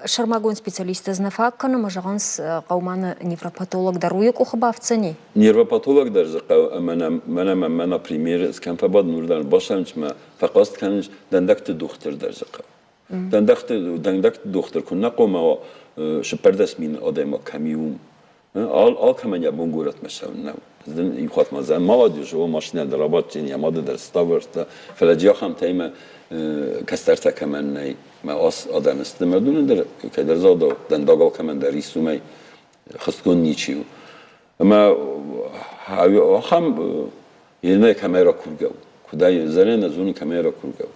Сӕрмагонд специалисттӕ дзы нӕ фаг кӕны ӕмӕ зӕгъынц, хъӕумӕ невропатолог дӕр уый къухы бафтдзӕни? Нервопатолог дӕр дзы хъӕуы ӕмӕ мӕнӕ мӕ, например, кӕм фӕбадын, уырдӕм басӕнчмӕ фӕхъаст кӕнынц, дӕндӕгты дохтыр дӕр дзы хъӕуы. Дӕндӕгты дохтыр куы нӕ хъуамӕ уа, 14 000 адӕймаг кӕм и, уым. Алкӕмӕн йӕ бон горӕтмӕ цӕуын нӕу. Иу хатт ма зӕн молодежь, о, машинӕ дӕр абадтин, йӕ мады дӕр ставӕрдта, фӕлӕ джи ахӕмтӕ имӕ. Кӕстӕртӕ кӕмӕн нӕй, мӕ ас адӕм сты, мӕ дунӕ дӕр кӕйдӕр загъдау, дӕндагау кӕмӕн дӕр ис, уымӕй хӕстгонд ничи у. Ӕмӕ ахӕм Елмӕ кӕмӕй ракургӕ у? Куыдӕй зӕрӕ нӕ зоны кӕмӕй ракургӕ у?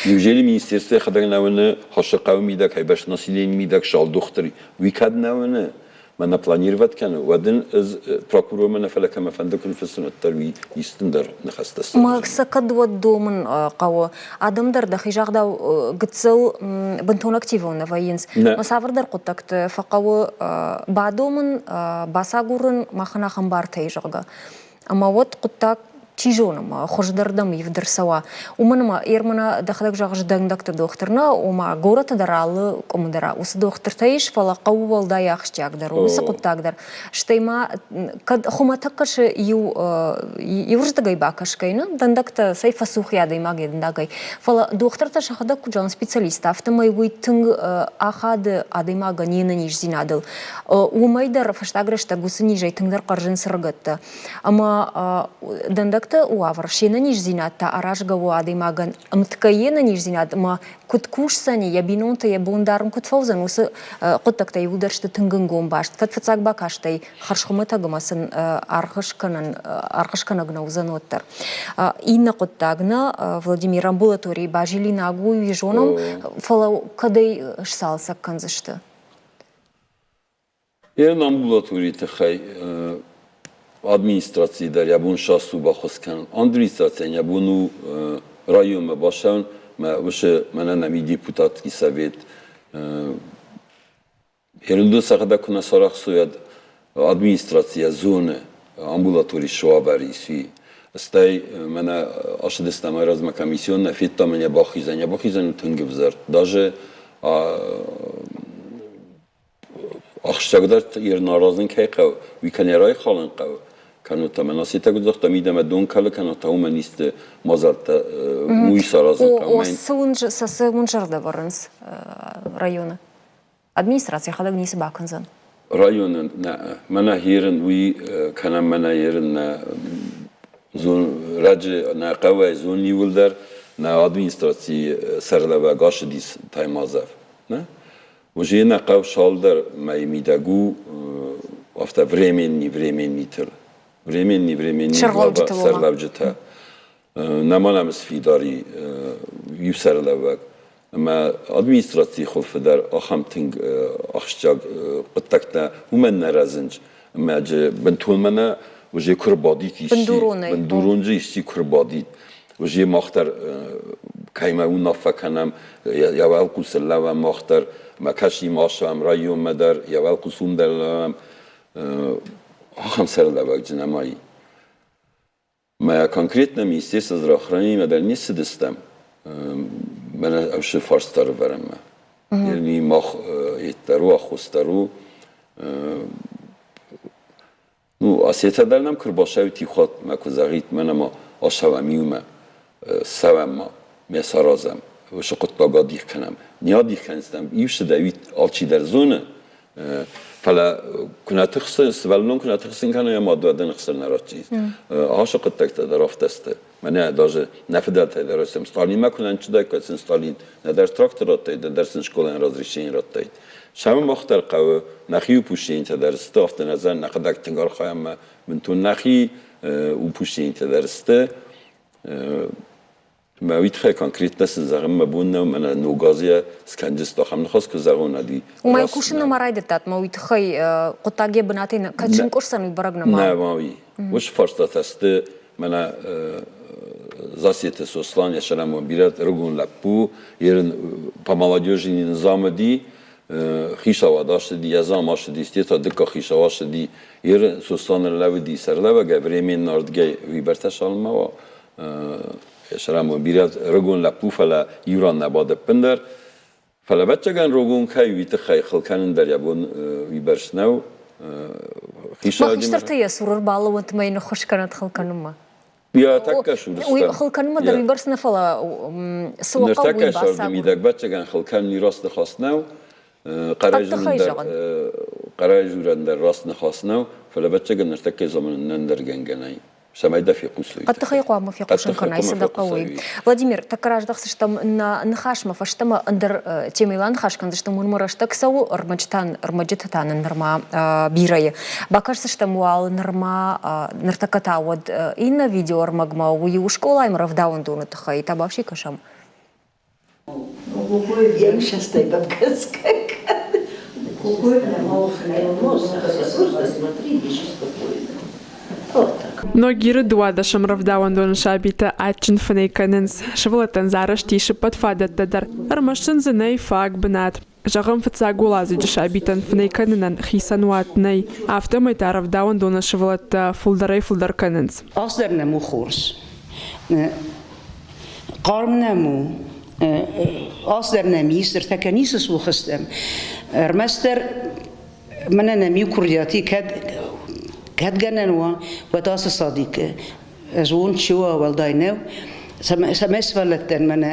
Неужели министерство йӕхӕдӕг нӕ уыны, Хосыхъӕуы мидӕг, Хайбӕсты население мидӕг салдохтыр, уый кӕд нӕ уыны? Мӕнӕ планировать кӕны, уӕд ын ӕз прокурормӕ нӕ, фӕлӕ кӕмӕ фӕнды куы ныффыссын, уӕддӕр уый истын дӕр ныхӕстӕ Мах сӕ кӕд уӕд домын хъӕуы. Адӕм дӕр дӕхи загъдау гыццыл бынтон активон нӕ вӕййынц. Мӕ цавӕрдӕр хъуыддӕгты фӕхъӕуы бадомын, бацагурын махӕн ахӕм бартӕ, зӕгъгӕ. Ӕмӕ уӕд хъуыддаг чи зоны, ма хуыздӕрдӕм ивд ӕрцӕуа. Уымӕн ӕмӕ Ермана дӕхӕдӕг зӕгъыс дӕндӕгты дохтыр нӕ, ома горӕты дӕр алы къуымы дӕр уыцы дохтыртӕ ис, фӕлӕ хъӕуы уӕлдай ахсджиагдӕр у уыцы хъуыддаг дӕр. Стӕй ма кӕд хуымӕтӕг кӕсы иу иуырдыгӕй бакӕсгӕй, нӕ дӕндӕгтӕ цӕй фӕцух и адӕймаг йӕ дӕндагӕй. Фӕлӕ дохтыртӕ сӕхӕдӕг куыд зӕгъынц специалисттӕ, афтӕмӕй уый тынг ахады адӕймагӕн йе нӕниздзинадыл. Уымӕй дӕр фӕстаг рӕстӕг уыцы низӕй тынгдӕр хъӕрзынц ӕрыгӕттӕ. Ӕмӕ дӕндӕгты уавӕр, се нӕниздзинад та аразгӕ у адӕймагӕн ӕмткӕй йе нӕниздзинад ӕмӕ куыд кусдзӕни, йӕ бинонтӕ йӕ бон дарын куыд фӕуыдзӕн, уыцы хъуыддӕгтӕ иууылдӕр сты тынг ӕнгом баст. Кӕд фыццаг бакастӕй хӕрзхуымӕтӕг ӕмӕ сын аргъ скӕнӕг нӕ уыдзӕн, уӕддӕр. Иннӕ хъуыддаг нӕ, Владимир, амбулаторийы базилинаг у, уый зонӕм, фӕлӕ кӕдӕй сцалцӕг кӕндзысты? Йе амбулаторийы тыххӕй администрацийы дӕр йӕ бон саст у баххуыс кӕнын. Администрацийӕн йӕ бон у районмӕ бацӕуын, мӕ уыцы мӕнӕ нӕм и депутатский совет. Ерындон сӕхӕдӕг куы нӕ сарӕхсой, уӕд администрацийӕ зоны амбулаторий цы уавӕр ис, уый. Стӕй мӕнӕ ацыдыстӕм айразмӕ комиссион, нӕ федтам ын йӕ бахизӕн. Йӕ бахизӕн у тынг ӕвзӕр. Даже Ахсджиагдӕр аразын кӕй хъӕуы, уый кӕнӕ райхалын хъӕуы, кӕнӕ та мӕнӕ сетӕг загъта, мидӕмӕ дон кӕлы, кӕнӕ та уымӕн исты мадзӕлттӕ уый саразын хъӕуы. Цы уын, цы уын зӕрдӕ вӕрынц районы? Администраци йӕхӕдӕг ницы бакӕндзӕн? Районы нӕ, мӕнӕ ерын уый кӕнӕ мӕнӕ ерын нӕ зон, раджы нӕ хъӕуӕй зон иууылдӕр нӕ администрацийы сӕргълӕууӕг ацыдис Таймазов. Нӕ? Уже нӕ хъӕу цалдӕр мӕйы мидӕг у афтӕ временный временнитыл. Временный временный сӕргълӕуджытӕ. Нӕма нӕм сфидар и иу сӕргълӕууӕг. Ӕмӕ администрацийы хуылфы дӕр ахӕм тынг ахсджиаг хъуыддӕгтӕ уымӕн нӕ рӕзынц. Ӕмӕ джы бынтон мӕнӕ уже куы рбадит исчи, бындурон джы исчи куы рбадит, уже мах дӕр кӕимӕ уынаффӕ кӕнӕм, йӕ уӕлхъус лӕууӕм мах дӕр, мӕ кӕсимӕ ацӕуӕм районмӕ дӕр, йӕ уӕлхъус уым дӕр лӕууӕм. Ахӕм сӕргълӕууӕг нӕма и. Мӕ конкретно Министерство здравоохранения дӕр не цыдыстӕм, мӕнӕ ӕвсы фарст ӕрывӕрынмӕ. Ни мах йеддӕр у, аххос дӕр у. Ну, Осетия дӕр нӕм куы рбацӕуид иу хатт, мӕ куы зӕгъид, мӕнӕ ма ацӕуӕм иумӕ, цӕуӕм ма, ме саразӕм, уыцы хъуыддаг адих кӕнӕм. Не адих кӕндзыстӕм, иу цыдӕр алчидӕр зоны, фӕлӕ куы нӕ тыхсы, сывӕллон куы нӕ тыхсын кӕна йӕ мад, уӕд ын ӕхсыр нӕ ратдзӕн. Ацы хъуыддӕгтӕ дӕр афтӕ сты. Мӕнӕ даже нӕ фыдӕлтӕй дӕр ӕрцӕм Сталинмӕ куы нӕ нчыдаиккой, сын Сталин нӕдӕр трактор радтаид, нӕдӕр сын скъолайӕн разрешение радтаид. Сӕмӕ мах дӕр хъӕуы нӕхи упущениетӕ дӕр сты, афтӕ нӕ зӕн, нӕхӕдӕг тынг архайӕм ӕмӕ бынтон нӕхи упущениетӕ дӕр сты. Мӕ уый тыххӕй конкретно цы зӕгъын мӕ бон нӕу, мӕнӕ ног азы скӕнджысты ахӕм ныхас куы зӕгъон, ӕви Уымӕй кусын нӕма райдыдтат, мӕ уый тыххӕй хъуыддаг йӕ бынатӕй кӕд сынкъуырсдзӕн, уый бӕрӕг нӕма. Нӕ, ма уый. Уыцы фарстатӕ сты мӕнӕ Засеты Сослан йӕ сӕрӕмон бирӕ ӕрыгон лӕппу, ерын по молодежи низам уыди, хицауад ацыди, йӕ зам ацыди, стета дыккаг хицау ацыди, ерын Сослан ӕрлӕууыди сӕрлӕууӕгӕй, временно ардгӕй уыйбӕрцӕ цалынмӕ уа, йӕ сӕрӕмон бирӕ ӕрыгон лӕппу, фӕлӕ иу ран нӕ бады ӕппындӕр. Фӕлӕ ӕвӕццӕгӕн рогон кӕй уый тыххӕй хыл кӕнын дӕр йӕ бон уыйбӕрц нӕу. Хистӕртӕ йӕ цуры ӕрбалӕууӕнт ӕмӕ йын ӕххуыс кӕнӕд хыл кӕнынмӕ. Йӕ тӕккӕ сурыстӕм. Уый хыл кӕнынмӕ дӕр уыйбӕрц нӕ, фӕлӕ цы уӕ хъӕуы, уый бацагур. Мидӕг ӕвӕццӕгӕн хыл кӕнын раст ныхас нӕу. Хъӕрӕй дзурӕн дӕр раст ныхас нӕу, фӕлӕ ӕвӕццӕгӕн ныртӕккӕ заманы ӕндӕр гӕнгӕ нӕй. Цӕмӕй дӕ фехъусой. Хъӕддыхӕй хъуамӕ фехъусын кӕнай, цы дӕ хъӕуы. Владимир, тӕккӕ раздӕхдзыстӕм нӕ ныхасмӕ фӕстӕмӕ ӕндӕр темӕйыл аныхас кӕндзыстӕм, уымӕн рӕстӕг цӕуы, ӕрмӕджытӕн, ӕрмӕджытӕ та нын нырма бирӕйы. Бакӕсдзыстӕм уал нырма ныртӕккӕ та уӕд иннӕ видеоӕрмӕгмӕ, уый у скъолайы рӕвдауӕндоны тыххӕй. Табуафси кӕсӕм. Ногиры дыууадӕсӕм рӕвдауӕндоны сабитӕ адджын фынӕй кӕнынц. Сывӕллӕттӕн дзы арӕзт ис ӕппӕт фадӕттӕ дӕр, ӕрмӕст сын дзы нӕй фаг бынат. Зӕгъӕм, фыццаг уӕладзыджы сабитӕн фынӕй кӕнынӕн хицӕн уат нӕй, афтӕмӕй та рӕвдауӕндоны сывӕллӕттӕ фылдӕрӕй-фылдӕр кӕнынц. Алцыдӕр нӕм у хорз. Хъарм нӕм у, алцыдӕр нӕм ис, ныртӕккӕ ницы цух стӕм. Ӕрмӕстдӕр мӕнӕ нӕм иу курдиат и, кӕд кӕд гӕнӕн уа, уӕд ацы садикы ӕз уон чи уа, уӕлдай нӕу, цӕмӕй сывӕллӕттӕн мӕнӕ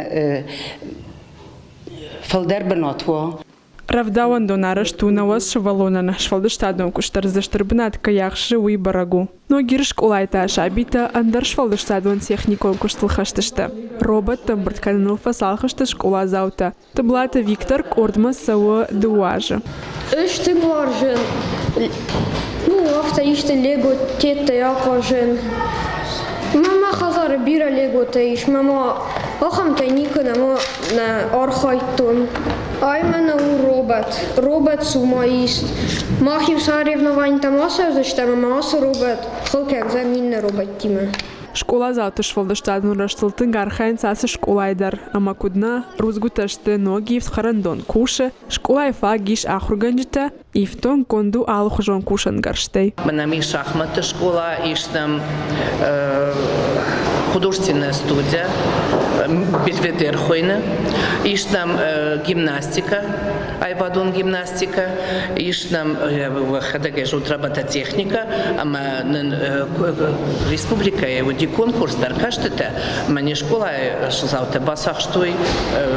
фылдӕр бынат уа. Рӕвдауӕндон арӕзт у 90 сывӕллонӕн сфӕлдыстадон куыст дӕр дзы стыр бынат кӕй ахсы, уый бӕрӕг у. Ногиры скъолайы та сабитӕ ӕндӕр сфӕлдыстадон техникон куыстыл хӕст сты. Роботты ӕмбырд кӕныныл фӕцалх сты скъоладзаутӕ. Тыблаты Виктор къордмӕ цӕуы дыууӕ азы. Ӕз тынг уарзын, ну, афтӕ исты лего теттӕй ахъазын. Мӕ мӕ хӕдзары бирӕ леготӕ ис, мӕ ма ахӕмтӕй никуы нӕма нӕ архайдтон. Ай мӕнӕ у робот. Робот сумоист. Мах-иу соревнованитӕм ацӕудзыстӕм ӕмӕ ацы робот хыл кӕндзӕн иннӕ роботтимӕ. Скъоладзауты сфӕлдыстадон рӕзтыл тынг архайынц ацы скъолайы дӕр. Ӕмӕ куыд нӕ, рудзгуытӕ сты ног ивд хӕрӕндон кусы, скъолайы фаг ис ахуыргӕнджытӕ, ифтонггонд у алыхуызон кусӕнгӕрзтӕй. Мӕнӕм ис шахматты скъола, ис нӕм художественная студия, Бельведер хуыйны, ис нӕм гимнастикӕ, аивадон гимнастикӕ, ис нӕм хӕдӕгӕй зонд робототехникӕ ӕмӕ нын республикӕйы уыди конкурс дӕр кӕстытӕ ӕмӕ не скъолайы сызаутӕ бацахстой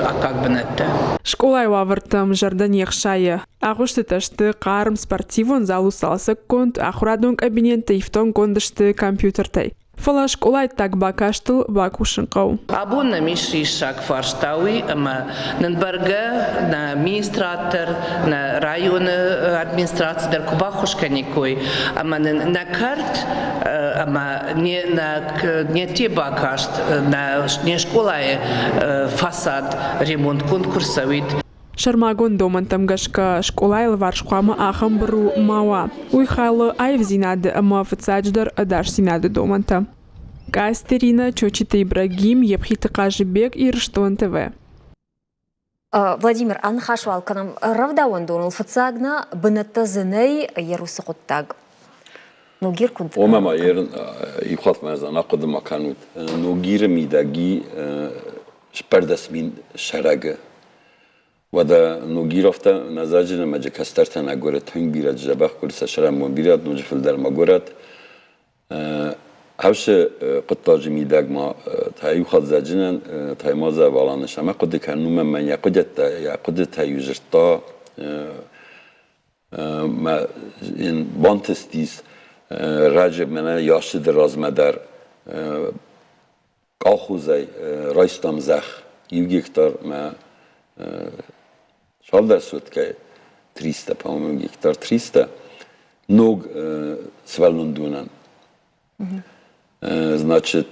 аккаг бынӕттӕ. Скъолайы уавӕртӕм зӕрдӕ не хсайы. Агъуыстытӕ сты хъарм, спортивон зал у цалцӕггонд, ахуырадон кабинеттӕ ифтонггонд сты компьютертӕй. Фӕлӕ скъолайы ӕддаг бакастыл бакусын хъӕуы. Абон нӕм ис риссаг фарста уый, ӕмӕ нын бӕргӕ нӕ министрад дӕр, нӕ районы администраци дӕр куы баххуыс кӕниккой ӕмӕ нын нӕ кӕрт ӕмӕ не, нӕ, не те бакаст, нӕ, не скъолайы фасад ремонтгонд куы рцӕуид. Сӕрмагонд домӕнтӕм гӕсгӕ скъолайы алыварс хъуамӕ ахӕм быру ма уа. Уый халы аивдзинады ӕмӕ фыццаджыдӕр ӕдасдзинады домӕнтӕ. Къацты Иринӕ, Чочиты Ибрагим, Епхиты Хъазыбег, Ирыстон ТВ. Владимир, аныхас уал кӕнӕм рӕвдауӕндоныл. Фыццаг нӕ бынӕттӕ дзы нӕй ерусы хъуыддаг. Ногир куыд? Омӕ ма ерын иу хатт ма ӕз ахъуыды ма кӕнут. Ногиры мидӕги 14 000 сӕрӕгы. Уӕдӕ Ногировтӕ Мӕзӕджы нымӕджы кӕстӕртӕн агуры тынг бирӕ дзӕбӕх куыд сӕ сӕрӕнбон бирӕ ноджы фылдӕр ма горӕт. Хӕфсы хъуыддаджы мидӕг ма та иу хатт Зӕджынӕн Таймазы Аваланы сӕмӕ хъуыды кӕнын, уымӕн мӕн йӕ хъуыдӕттӕ, йӕ хъуыдытӕ-иу дзырдта мӕ йын бантыстис раджы мӕнӕ ясыды размӕ дӕр Колхозӕй райстам зӕхх иу гектар мӕ цалдӕр соткӕй, 300, по-моему, гектар 300, ног сывӕллондонӕн. Значит,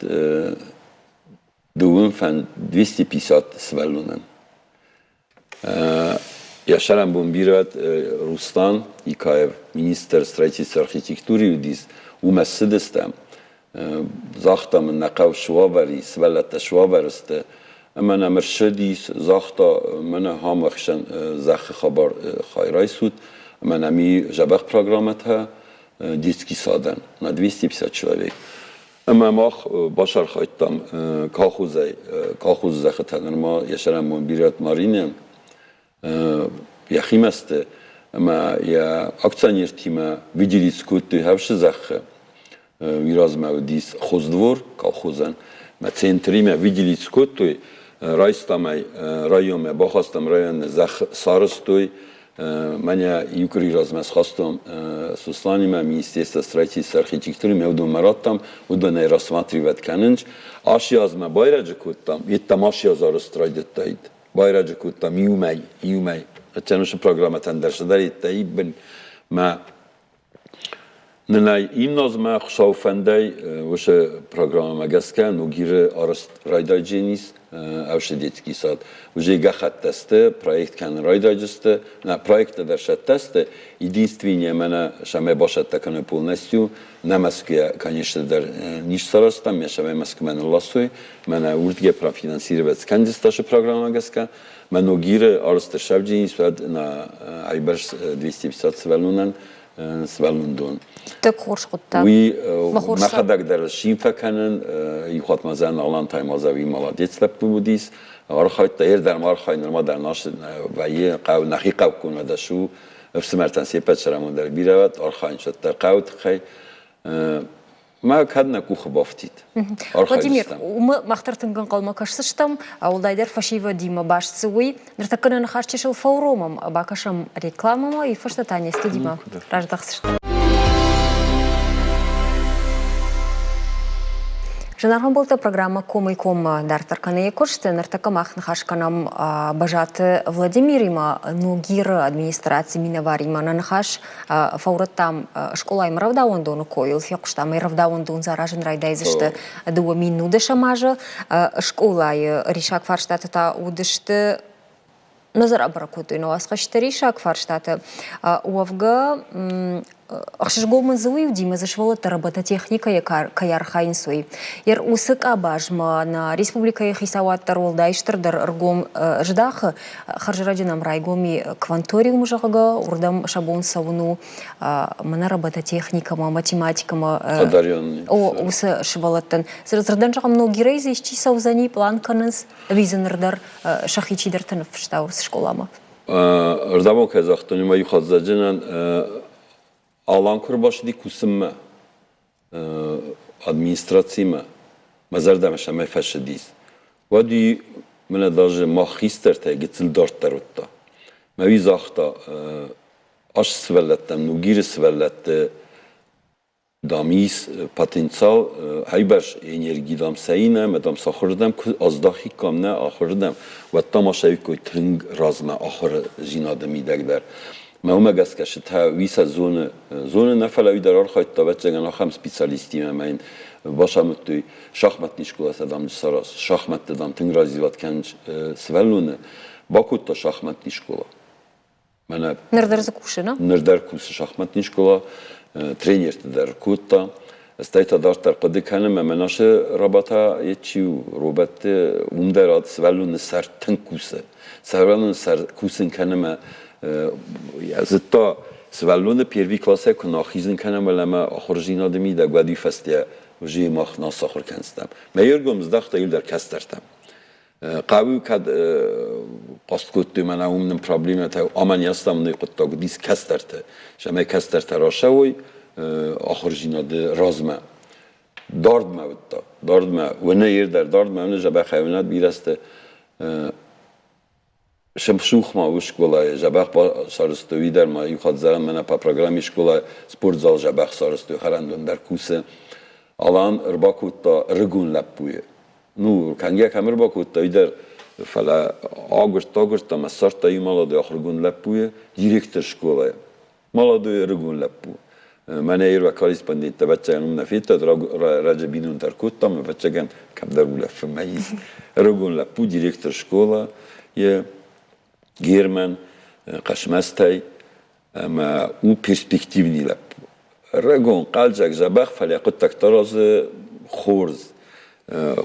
дыууын фӕн 250 сывӕллонӕн. Йӕ сӕрӕнбон бирӕ Рустан Икаев, министр строительства архитектуры уыдис, уымӕ ссыдыстӕм. Загъта мын, нӕ хъӕу суавӕр и, сывӕллӕттӕ суавӕр сты. Ӕмӕ нӕм ӕрсыдис, загъта, мӕнӕ ахӕм ӕхсӕн зӕххы хабар хай райсут, ӕмӕ нӕм и дзӕбӕх программӕтӕ детский садӕн на 250 человек. Ӕмӕ мах бацархайдтам колхозӕй, колхозы зӕххытӕ нырма йӕ сӕрӕнбон бирӕт Маринӕн йӕхимӕ сты ӕмӕ йӕ акционертимӕ выделить кодтой хӕфсы зӕххы. Уый размӕ уыдис хоздвор колхозӕн. Мӕ центримӕ выделить кодтой, райстам ӕй районмӕ, бахастам районмӕ, зӕхх сарӕзтой. Мӕнӕ иу къуыри размӕ схастон Сосланимӕ Министерство строительства архитектуры мӕ уыдонмӕ радтам, уыдонӕй рассматривать кӕнынц. Ацы азмӕ байрӕджы кодтам, йеддӕм ацы аз арӕзт райдыдтаид. Байрӕджы кодтам иу мӕй, иу мӕй. Ӕцӕнусы программӕтӕн дӕр цыдӕр йедтӕ ибын мӕ Нын ӕй инназмӕ Хуыцауы фӕндӕй уыцы программӕмӕ гӕсгӕ Ногиры арӕзт райдайдженис ӕвсы детский сад. Уже гӕххӕттӕ сты, проект кӕнын райдайджысты, нӕ проекттӕ дӕр сӕттӕ сты. Единственное, мӕнӕ сӕмӕй басӕттӕ кӕны полностью. Нӕ Мӕскуыйӕ, конечно, дӕр не сарӕзтам, ме сӕмӕй Мӕскуымӕ нылластой. Мӕнӕ уырдгӕ профинансировать скӕндзысташы программӕ гӕсгӕ. Мӕ Ногиры арӕзт ӕрсӕвдженис уӕд на айбӕрц 250 сывӕллонӕн сывӕллондон. Тынг хорз хъуыддаг. Уый мӕхӕдӕг дӕр симфӕ кӕнын, иу хатт ма зӕн Алан Таймазави молодец лӕппу уыдис, архайдта, ер дӕр ма архайы, нырма дӕр нас вӕййы хъӕу, нӕхи хъӕуккон ӕдас у, ӕфсымӕртӕн се ппӕт сӕрӕмон дӕр бирӕ уӕд, архайын сӕттӕ хъӕуы тыххӕй. Мӕ кӕд нӕ къухы бафтид. Владимир, уымӕ мах дӕр тынг ӕнхъӕлмӕ кӕсдзыстӕм, уӕлдайдӕр фӕсивӕдимӕ баст цы уый. Ныртӕккӕ нӕ ныхас чысыл фӕуромӕм, бакӕсӕм рекламӕмӕ, и фӕстӕ та не студимӕ раздӕхдзыстӕм. Зынаргъ ӕмбӕлттӕ, программӕ Комӕй-коммӕ дарддӕр кӕны йӕ куыст. Ныртӕккӕ мах ныхас кӕнӕм Бӕзаты Владимиримӕ, Ногиры администрацийы минӕваримӕ. Нӕ ныхас фӕурӕдтам скъолайы рӕвдауӕндоны койыл, фехъуыстам ӕй, рӕвдауӕндон дзы аразын райдайдзысты 2010 азы. Скъолайы риссаг фарстатӕ та уыдысты Назар абӕрӕг кодтой науӕдзхӕсты риссаг фарстатӕ. Уӕвгӕ, ӕхсызгон мын дзы уый уыди, ӕмӕ дзы сывӕллӕттӕ робототехникӕйӕ кӕй архайынц, уый. Йӕ уыцы къабазмӕ нӕ республикӕйы хицауад дӕр уӕлдай стырдӕр ӕргом здахы. Хӕрзӕрӕджы нӕм райгом и кванториум, зӕгъгӕ, уырдӕм сӕ бон цӕуын у мӕнӕ робототехникӕмӕ, математикӕмӕ. О, уыцы сывӕллӕттӕн. Дзырдӕн зӕгъӕм, Ногирӕй дзы исчи цӕудзӕни, пълан кӕнынц, ӕви дзы ныр дӕр сӕхи чидӕртӕ ныффыста уыцы скъоламӕ? Ӕрдӕбон кӕй загътон, уымӕ иу хатдзӕджынӕн Алан куы ӕрбацыди кусынмӕ администрацимӕ, мӕ зӕрдӕмӕ сӕмӕй фӕцыдис, уӕд уый мӕнӕ даже мах хистӕртӕй гыццыл дарддӕр уыдта. Мӕ уый загъта, ас сывӕллӕттӕн, Ногиры сывӕллӕтты дам ис потенциал, хайбӕрц энерги дам сӕинӕ, ӕмӕ дам сахуырдӕм куы аздахиккам нӕ ахуырдӕм, уӕд та ма сӕиккой тынг размӕ ахуырдзинады мидӕг дӕр. Мӕ уымӕ гӕсгӕ сытӕ уый сӕ зоны, зоны нӕ, фӕлӕ уый дӕр архайдта, ӕвӕццӕгӕн, ахӕм специалисттимӕ ӕмӕ йын бацамыдтой шахматный скъолатӕ, дам, сараз, шахмӕтты, дам, тынг развивать кӕнынц сывӕллоны. Бакодта шахматный скъола. Мӕнӕ Ныр дӕр дзы кусы, нӕ? Ныр дӕр кусы шахматный скъола, тренерты дӕр кодта. Стӕй та дарддӕр хъуыды кӕнӕм, ӕмӕ нашы работа чи у, роботты уым дӕр сывӕллоны сӕр тынг кусы. Сывӕллоны сӕр кусын кӕнӕм, зыдта, сывӕллоны первый классӕй куы нахизын кӕнӕм, ӕмӕ ахуырдзинады мидӕг, уӕд уый фӕстӕ уже мах нас ахуыр кӕндзыстӕм. Мӕ ӕргом здӕхта иуылдӕр кӕстӕртӕм. Хъӕуы кӕд хъаст кодтой, мӕнӕ уым нын проблемӕтӕ, амӕн ястам нӕ хъуыддаг уыдис кӕстӕртӕ, цӕмӕй кӕстӕртӕ рацӕуой ахуырдзинады размӕ. Дардмӕ уыдта, дардмӕ, уыны ир дӕр дардмӕ уыны, дзӕбӕхӕй уынӕд бирӕ сты. Сымсух ма у скъолайы, дзӕбӕх сарӕзтой, уый дӕр ма иу хатт зӕгъӕм, мӕнӕ по программе скъолайы спортзал дзӕбӕх сарӕзтой, хӕрӕндон дӕр кусы. Алан ӕрбакодта ӕрыгон лӕппуйы. Ну, кӕнгӕ кӕм ӕрбакодта, уый дӕр, фӕлӕ агуырдта, агуырдта ӕмӕ ссардта иу молодой ахуыргонд лӕппуйы, директор скъолайы. Молодой ӕрыгон лӕппу. Мӕнӕ ирвӕ корреспонденттӕ, ӕвӕццӕгӕн, уым нӕ федтат, раджы бинонтӕ ӕркодтам, ӕвӕццӕгӕн, кӕмдӕр улӕфынмӕ ис. Ӕрыгон лӕппу, директор скъолайы, Герман, Хъӕцмӕзтӕй, ӕмӕ у перспективный лӕппу. Рагон, хъӕлдзӕг, дзӕбӕх, фӕлӕ хъуыддӕгтӕ аразы хорз.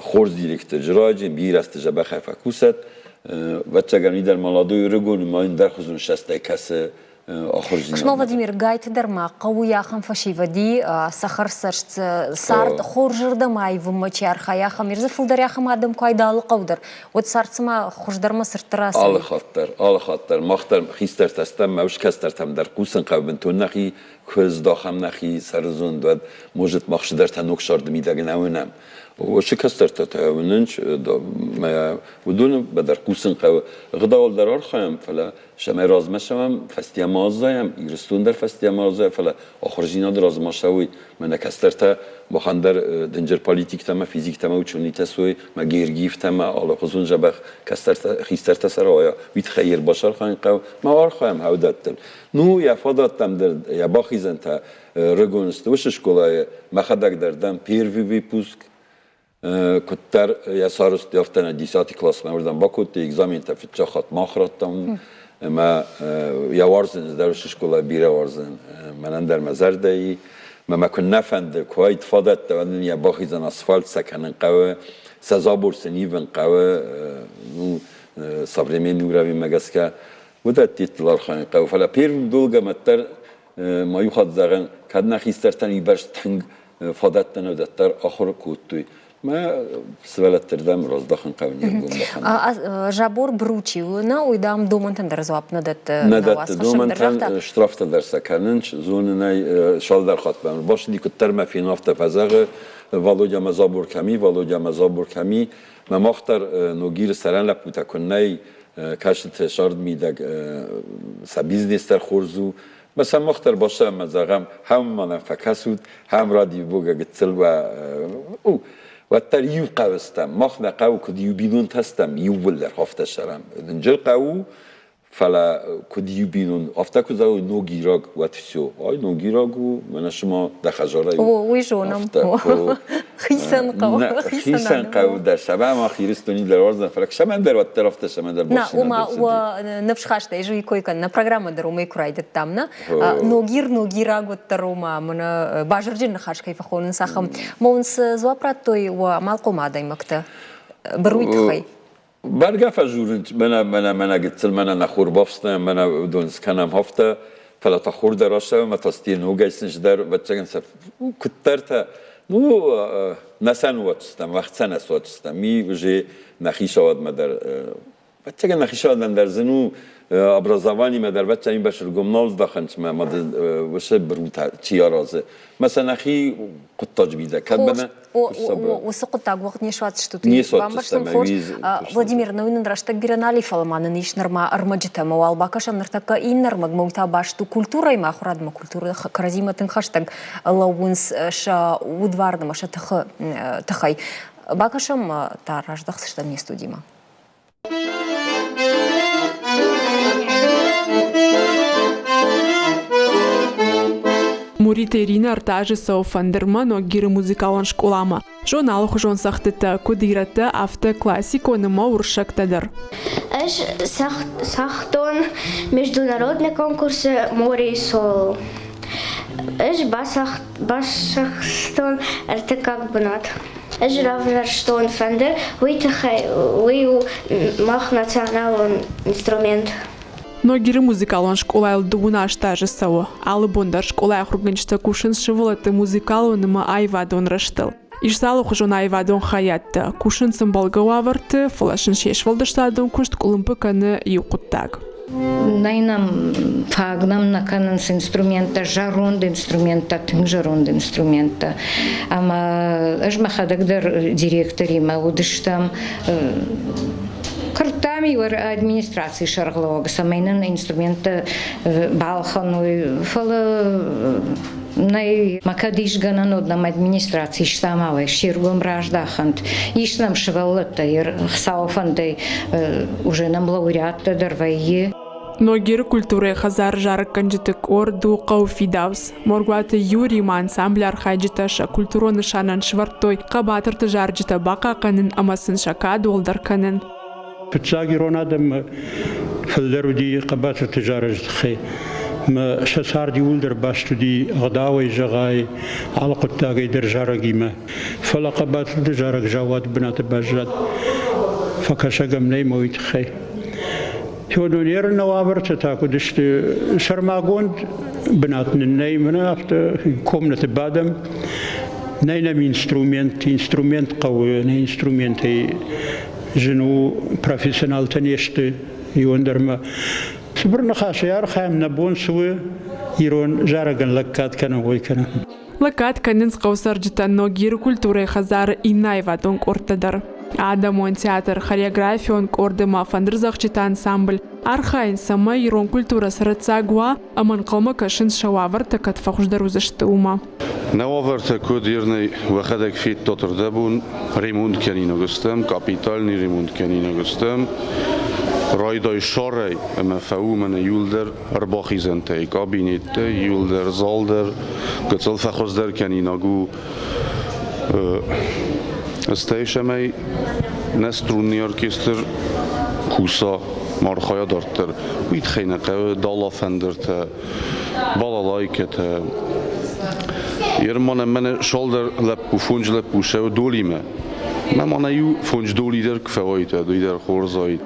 Хорз директор раджы, бирӕ азты дзӕбӕхӕй фӕкусӕд. Ӕвӕццӕгӕн, уый дӕр молодой ӕрыгон у, ма йын дӕрхуызон састӕй кӕсы ахуырдзинадмӕ. Куысмӕ Владимир, гайты дӕр ма хъӕуы ахӕм фӕсивӕди, цӕхӕрцӕст цард хорзырдӕм аивынмӕ чи архайа, ахӕм ир дзы фылдӕр ахӕм адӕм куы айда алы хъӕу дӕр, уӕд цард цыма хуыздӕрмӕ цырддӕр ацӕуид. Алы хатт дӕр, алы хатт дӕр мах дӕр хистӕртӕ стӕм, ӕмӕ ус кӕстӕртӕм дӕр хъусын хъӕуы бынтон нӕхи куы здахӕм нӕхи сӕрызонд, уӕд, может, мах цыдӕртӕ ног царды мидӕг нӕ уынӕм. Уыцы кӕстӕртӕ та уынынц, уыдоны дӕр хъусын хъӕуы. Ӕгъдауыл дӕр архайӕм, фӕлӕ цӕмӕй размӕ цӕуӕм, фӕстийӕ ма аззайӕм, Ирыстон дӕр фӕстийӕ ма аззайа, фӕлӕ ахуырдзинады размӕ цӕуой. Мӕнӕ кӕстӕртӕ махӕн дӕр дынджыр политиктӕ ӕмӕ физиктӕ ӕмӕ ученитӕ суой, мӕ Георгиевтӕ ӕмӕ алыхуызон дзӕбӕх кӕстӕртӕ, хистӕртӕ сӕ рауайа, уый тыххӕй ӕрбасархайын хъӕуы, ма архайӕм хӕудӕттыл. Ну, йӕ фадӕттӕм дӕр, йӕ бахизӕнтӕ рыгон сты уыцы скъолайы, мӕхӕдӕг дӕр дӕн первый выпуск, куыддӕр йӕ сарӕзтой, афтӕ нӕ десятый классмӕ уырдӕм бакодтой, экзаментӕ фыццаг хатт мах радтам, ӕмӕ йӕ уарзын, ӕз дӕр уыцы скъола бирӕ уарзын, мӕнӕн дӕр мӕ зӕрдӕ и. Мӕ мӕ куыннӕ фӕнды, куы уаид фадӕттӕ, уӕд нын йӕ бахизӕн асфальт сӕ кӕнын хъӕуы, сӕ забор сын ивын хъӕуы, ну, современный уровеньмӕ гӕсгӕ. Уыдӕтты архайын хъӕуы, фӕлӕ первым долгом ӕддӕр ма иу хатт зӕгъӕн, кӕд нӕ хистӕртӕн уыйбӕрц тынг фадӕттӕ нӕ уыд, уӕддӕр ахуыр кодтой. Мӕ сывӕллӕтты рдӕм раздахын хъӕуы не ргом бахӕн. Забор бручи у, нӕ уый дам домӕнтӕн дӕр дзуапп нӕ дӕтты. Нӕ дӕтты домӕнтӕн, штрафтӕ дӕр сӕ кӕнынц, зонынӕй цалдӕр хатт мӕм ӕрбацыди, куыддӕр мӕ фены, афтӕ фӕзӕгъы, Володя мӕ забор кӕм и, Володя мӕ забор кӕм и. Мӕ мах дӕр Ногиры сӕрӕн лӕппутӕ куыннӕ и, кӕсыты сӕрд мидӕг сӕ бизнес дӕр хорз у. Мӕ сӕ мах дӕр басӕмӕ зӕгъӕм, хӕм ма нӕм фӕкӕсут, хӕм радивбогӕ гыццыл уӕ уӕддӕр иу хъӕуы стӕм. Мах нӕ хъӕуы куыд иу бинонтӕ стӕм, иууылдӕр афтӕ цӕрӕм. Дынджыр хъӕу у, фӕлӕ куыд иу бинон, афтӕ куы зӕгъой ногираг, уӕд все. Ай ногираг у, мӕнӕ цыма дӕ хӕдзарӕй. О, уый зонӕм. Хицӕн хъӕу. Хицӕн хъӕу дӕр сӕмӕ мах Ирыстони дӕр уарзӕм, фӕлӕ цӕмӕндӕр уӕддӕр афтӕ цӕмӕндӕр На, уымӕ уӕ ныфсхастӕй жуи кой кӕн, нӕ программӕ дӕр уымӕй куы райдыдтам, нӕ? Ногир, ногираг уӕддӕр уымӕ, мӕнӕ базырджын ныхас кӕй фӕхонынц, ахӕм. Ма уын цы дзуапп радтой уӕ амалхъом адӕймӕгтӕ быруйы тыххӕй? Бӕргӕ фӕдзурынц, мӕнӕ, мӕнӕ, мӕнӕ гыццыл, мӕнӕ нӕ хур бафснайӕм, мӕнӕ уыдон скӕнӕм афтӕ, фӕлӕ та хур дӕр ацӕуы ӕмӕ та сте ногӕй сын дӕр, ӕвӕццӕгӕн сӕ куыддӕртӕ, ну, нӕ сӕ ныуадздзыстӕм, ӕхца нӕ суадздзыстӕм, ми уже нӕ хицауадмӕ дӕр, ӕвӕццӕгӕн нӕ хицауадӕн дӕр зын у, образованимӕ дӕр ӕвӕццӕгӕн бӕсыргом нал здахынц, мӕ мад уыцы бырутӕ чи аразы, мӕ сӕ нӕхи хъуыддаджы мидӕг кӕд мӕнӕ Уыцы хъуыддаг уӕгъд не суадздзыстут. Бамбӕрстон хорз. Владимир, ну нын рӕстӕг бирӕ нал и, фӕлӕ ма нын ис нырма ӕрмӕджытӕ. Ӕмӕ уал бакӕсӕм ныртӕккӕ иннӕ ӕрмӕгмӕ, уый та баст у культурӕимӕ, ахуырадмӕ, культурӕ кӕрӕдзимӕ тынг хӕстӕг лӕууынц сӕ удварн ӕмӕ сӕ тыхы тыххӕй. Бакӕсӕм та раздӕхдзыстӕм не студимӕ. Муриты Иринӕ ӕртӕ азы цӕуы фӕндырмӕ Ногиры музыкалон скъоламӕ. Зоны алыхуызон цӕгъдтытӕ, куыд ирӕттӕ, афтӕ классикон ӕмӕ уырыссӕгтӕ дӕр. Ӕз цагътон международный конкурсы «Море и соло». Ӕз бацахстон ӕртыккаг бынат. Ӕз равзӕрстон фӕндыр, уый тыххӕй уый у мах националон инструмент. Ногиры музыкалон скъолайыл дыууын аст азы цӕуы. Алы бон дӕр скъолайы ахуыргӕнджытӕ кусынц сывӕллӕтты музыкалон ӕмӕ аивадон рӕзтыл. Ис дзы алыхуызон аивадон хайӕдтӕ, кусынц ӕмбӕлгӕ уавӕрты, фӕлӕ сын се сфӕлдыстадон куыст къуылымпы кӕны иу хъуыддаг. Нӕй нӕм, фаг нӕм нӕ кӕнынц инструменттӕ, зӕронд инструменттӕ, тынг зӕронд инструменттӕ. Ӕмӕ ӕз мӕхӕдӕг дӕр директоримӕ уыдыстӕм куырдтам-иу администрацийы сӕргълӕууӕг, цӕмӕй нын инструменттӕ балхӕной, фӕлӕ Нӕй, ма кӕд ис гӕнӕн, уӕд нӕм администраци стамалӕй се ргом раздахӕнт. Ис нӕм сывӕллӕттӕ, Хуыцауы фӕндӕй уже нӕм лауреаттӕ дӕр вӕййы. Ногиры культурӕйы хӕдзары зарӕггӕнджыты къорд у хъӕуы фидауц. Моргуаты Юрий ма ансамблы архайджытӕ сӕ культурон нысанӕн сӕвӕрдтой хъӕбатырты зарджытӕ бахъахъхъӕнын ӕмӕ сын сӕ кад уӕлдӕр кӕнын. Фыццаг ирон адӕммӕ фылдӕр уыди хъӕбатырты зарӕджы тыххӕй. Мӕ сӕ цард иууылдӕр баст уыди ӕгъдауӕй зӕгъай, алы хъуыддагӕй дӕр зарӕгимӕ. Фӕлӕ хъӕбатырты зарӕг заууат бынаты баззад. Фӕкӕсӕг ӕм нӕй мӕ уый тыххӕй. Феодонеры нӕ уавӕртӕ та куыд сты, сӕрмагонд бынат нын нӕй, мӕнӕ афтӕ комнаты бадӕм, нӕй нӕм инструмент, инструмент хъӕуы, нӕ инструментӕй зын у, профессионалтӕ не сты иуӕн дӕр ма. Цыбыр ныхасӕй архайӕм, нӕ бон цы у ирон зарӕгӕн лӕггад кӕнын, уый кӕнын. Лӕггад кӕнынц хъӕуцӕрджытӕн Ногиры культурӕйы хӕдзары иннӕ аивадон къордтӕ дӕр. Адӕмон театр, хореографион къорд ӕмӕ фӕндырдзӕгъдджыты ансамбль архайынц, цӕмӕй ирон культурӕ цӕрӕццаг уа ӕмӕ ӕнхъӕлмӕ кӕсынц сӕ уавӕртӕ кӕд фӕхуыздӕр уыдзысты, уымӕ. Нӕ уавӕртӕ куд ернӕй уӕхӕдӕг федтат ӕрдӕбон, ремонт кӕнинаг стӕм, капитальный ремонт кӕнинаг стӕм. Райдай сарӕй ӕмӕ фӕуы мӕнӕ иуылдӕр ӕрбахизӕнтӕй, кабинеттӕй, иуылдӕр зал дӕр, гыццыл фӕхуыздӕр кӕнинаг у. Стӕй сӕмӕй нӕ струнный оркестр куса, ма архайа дарддӕр. Уый тыххӕй нӕ хъӕуы дала-фӕндыртӕ, балалайкӕтӕ. Ерман мӕнӕ цалдӕр лӕппу, фондз лӕппу сӕ долимӕ. Мӕ мӕнӕ иу фондз доли дӕр куы фӕуайд, уый дӕр хорз уаид.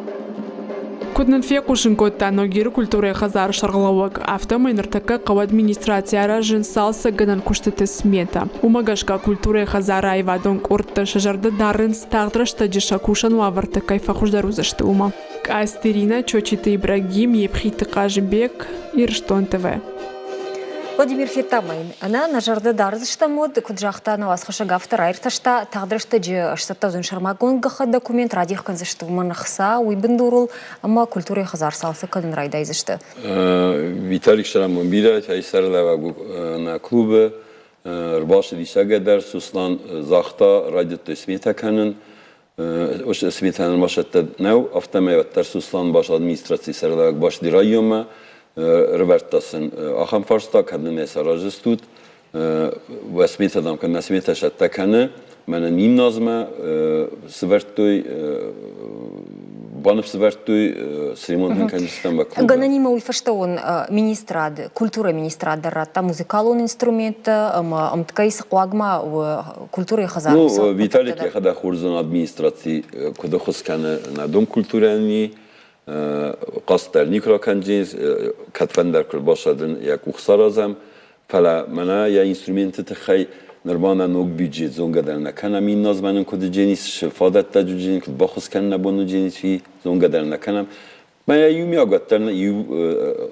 Куыд нын фехъусын кодта Ногиры культурӕйы хӕдзары сӕргълӕууӕг, афтӕмӕй ныртӕккӕ хъӕуы администраци аразынц цалцӕггӕнӕн куыстыты сметӕ. Уымӕ гӕсгӕ культурӕйы хӕдзары аивадон къордтӕ сӕ зӕрдӕ дарынц, тагъд рӕстӕджы сӕ кусӕн уавӕртӕ кӕй фӕхуыздӕр уыдзысты, уымӕ. Къацты Иринӕ, Чочиты Ибрагим, Епхиты Хъазыбег, Ирыстон ТВ. Владимир федта ма йын ӕнӕ нӕ зӕрдӕ дардзыстӕм уӕд, куыд загъта нӕ уацхӕссӕг, афтӕ раиртӕста, тагъд рӕстӕджы сцӕттӕ уыдзӕн сӕрмагонд гӕххӕтт документ, радих кӕндзысты уымӕн ӕхца, уый бындурыл ӕмӕ культурӕйы хӕдзар цалцӕг кӕнын райдайдзысты. Виталий Шарамон бирӕ сӕрлӕууӕг нӕ клубы ӕрбацыди сӕгӕдӕр Суслан загъта, райдыдтой сметӕ кӕнын. Сметӕ нырма сӕттӕ нӕу, афтӕмӕй уӕддӕр Суслан бас администрацийы сӕргълӕууӕг басыди районмӕ, ӕрывӕрдта сын ахӕм фарста, кӕд нын ӕй сараздзыстут, уӕ сметӕ, дам, кӕд нӕ сметӕ сӕттӕ кӕны, мӕнӕ гимназмӕ сывӕрдтой, баныф сывӕрдтой, сремонт нын кӕндзыстӕм уӕ клубы. Гӕнӕнимӕ уый фӕстӕ уын министрад, культурӕйы министрад дӕр радта музыкалон инструменттӕ ӕмӕ ӕмткӕй цы хъуаг ма у культурӕйы хӕдзары. Ну, Виталик йӕхӕдӕг хорздзӕн администраци куыд ӕххуыс кӕны нӕ дом культурӕйӕн, хъаст дӕр никуы ракӕндзӕн, кӕдфӕндӕр куы рбасадын йӕ къух саразӕм, фӕлӕ мӕнӕ йӕ инструменты тыххӕй нырма нӕ ног бюджет зонгӕ дӕр нӕ кӕнӕм, инназмӕ нын куыд уыдзӕнис, цы фадӕттӕ уыдзӕни, куыд баххуыс кӕнын нӕ бон уыдзӕнис, уый зонгӕ дӕр нӕ кӕнӕм. Мӕ иумиаг уӕддӕр иу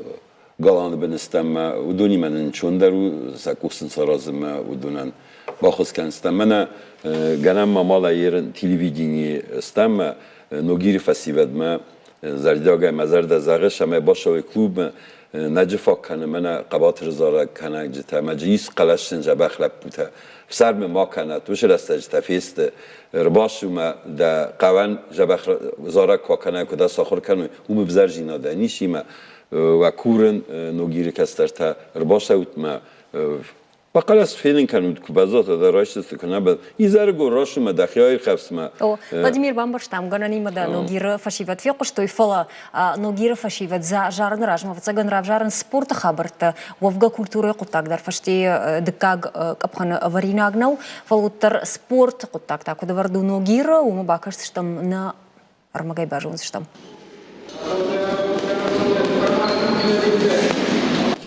галаны бын стӕм мӕ уыдонимӕ нын чондӕр у, сӕ къух сын саразынмӕ уыдонӕн баххуыс кӕндзыстӕм. Мӕнӕ гӕнӕн ма мала ерын телевиденийы стӕм мӕ Ногиры фӕсивӕдмӕ зӕрдиагӕй мӕ зӕрдӕ зӕгъы, цӕмӕй бацӕуой клубмӕ, нӕджы фаг кӕны мӕнӕ хъӕбатыр зарӕггӕнӕджытӕ, мӕджы ис хъӕлӕсджын дзӕбӕх лӕппутӕ. Фсӕрмы ма кӕнӕт, уыцы рӕстӕджытӕ фесты. Ӕрбацу мӕ дӕ хъӕуӕн дзӕбӕх зарӕг куы акӕнай, куы дӕ сахуыр кӕной, уым ӕвзӕрдзинадӕн ис имӕ. Уӕ курын, Ногиры кӕстӕртӕ, ӕрбацӕут мӕ Бахъӕлӕс фенын кӕнут, куы баззад, дӕ райсдзысты, куы нӕ Изӕрыгон расымӕ дӕхи аирхӕфсмӕ. О, Владимир, бамбӕрстам, гӕнӕнимӕ дӕ Ногиры фӕсивӕд фехъуыстой, фӕлӕ Ногиры фӕсивӕд зарыны размӕ ӕвӕццӕгӕн равзарын спорты хабӕрттӕ, уӕвгӕ культурӕйы хъуыддаг дӕр фӕстейы дыккаг къӕпхӕны ӕвӕринаг нӕу, фӕлӕ уӕддӕр спорты хъуыддаг та куыд ӕвӕрд у Ногиры, уымӕ бакӕсдзыстӕм нӕ ӕрмӕгӕй базондзыстӕм.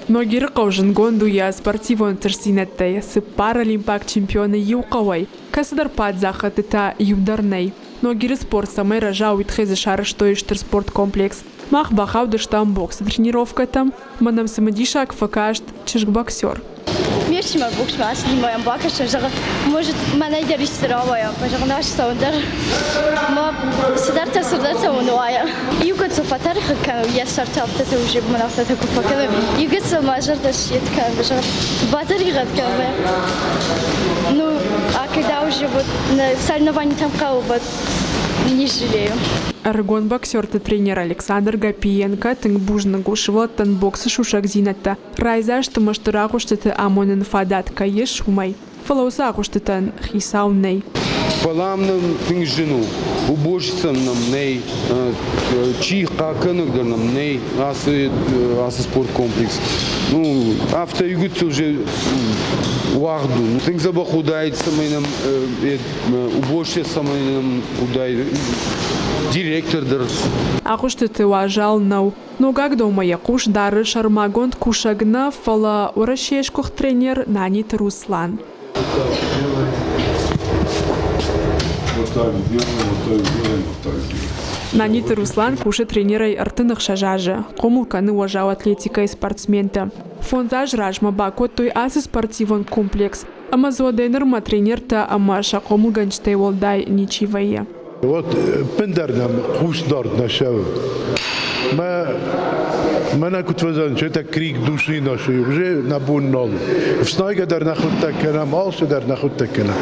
Ногиры хъӕу зындгонд у йӕ спортивон тырсдзинӕдтӕй, цыппар олимпаг чемпионы иу хъӕуӕй, кӕцыдӕр паддзахӕдты та иу дӕр нӕй. Ногиры спорт цӕмӕй рӕза, уый тыххӕй дзы сарӕзтой стыр спорткомплекс. Мах бахаудыстӕм боксы тренировкӕтӕм, ӕмӕ нӕм цымыдисаг фӕкаст чызг-боксер. Ме фсымӕр боксмӕ ацыди мӕ йӕм бакӕсын, зӕгъы, может, мӕнӕй дӕр исты рауайа, зӕгъын, ӕз цӕуын дӕр. Мӕ цыдӕртӕ цыдӕртӕ уын уайа. Иу гыццыл фӕтӕригъӕд кӕны, йӕ сӕрты афтӕтӕ уже мын афтӕтӕ куы фӕкӕны, иу гыццыл мӕ зӕрдӕ сйед кӕны, зӕгъын, батӕригъӕд кӕны. Ну, а когда уже вот на соревнованиям хъӕуы, вот не жалею. Ӕрыгон боксерты тренер Александр Гапиенко тынг бузныг у сывӕллӕттӕн боксы сусӕгдзинӕдтӕ райдзаст ӕмӕ стыр агъуыстыты амонын фадат кӕй ис, уымӕй. Фӕлӕ уыцы агъуыстытӕн хицау нӕй. Фӕлӕ ам нын тынг зын у. Уборщицӕн нӕм нӕй, чи хъахъхъӕнӕг дӕр нӕм нӕй ацы, ацы спорткомплекс. Ну, афтӕ иугуыццыл уже уагъд у. Тынг дзӕбӕх уыдаид, цӕмӕй нӕм уборщица цӕмӕй нӕм уыдаид, директор дӕр. Агъуыстыты уазал нӕу. Ногаг домӕ йӕ хъус дары сӕрмагонд кусӕг нӕ, фӕлӕ Уӕрӕсейы сгуыхт тренер Наниты Руслан. Вот так делаем, вот так делаем, вот так делаем. Наниты Руслан кусы тренерӕй 36 азы, хъомыл кӕны уӕззау атлетикӕйы спортсментӕ. Фондз азы размӕ бакодтой ацы спортивон комплекс, ӕмӕ дзы уӕдӕй нырмӕ тренертӕ ӕмӕ сӕ хъомылгӕнджытӕй уӕлдай ничи вӕййы. Вот ӕппындӕр нӕм хъусдард нӕ цӕуы. Мӕ мӕнӕ куыд фӕзӕгъынц, это крик души нашей уже нӕ бон нал. Ӕфснайгӕ дӕр нӕхуыдтӕг кӕнӕм, алцы дӕр нӕхуыдтӕг кӕнӕм.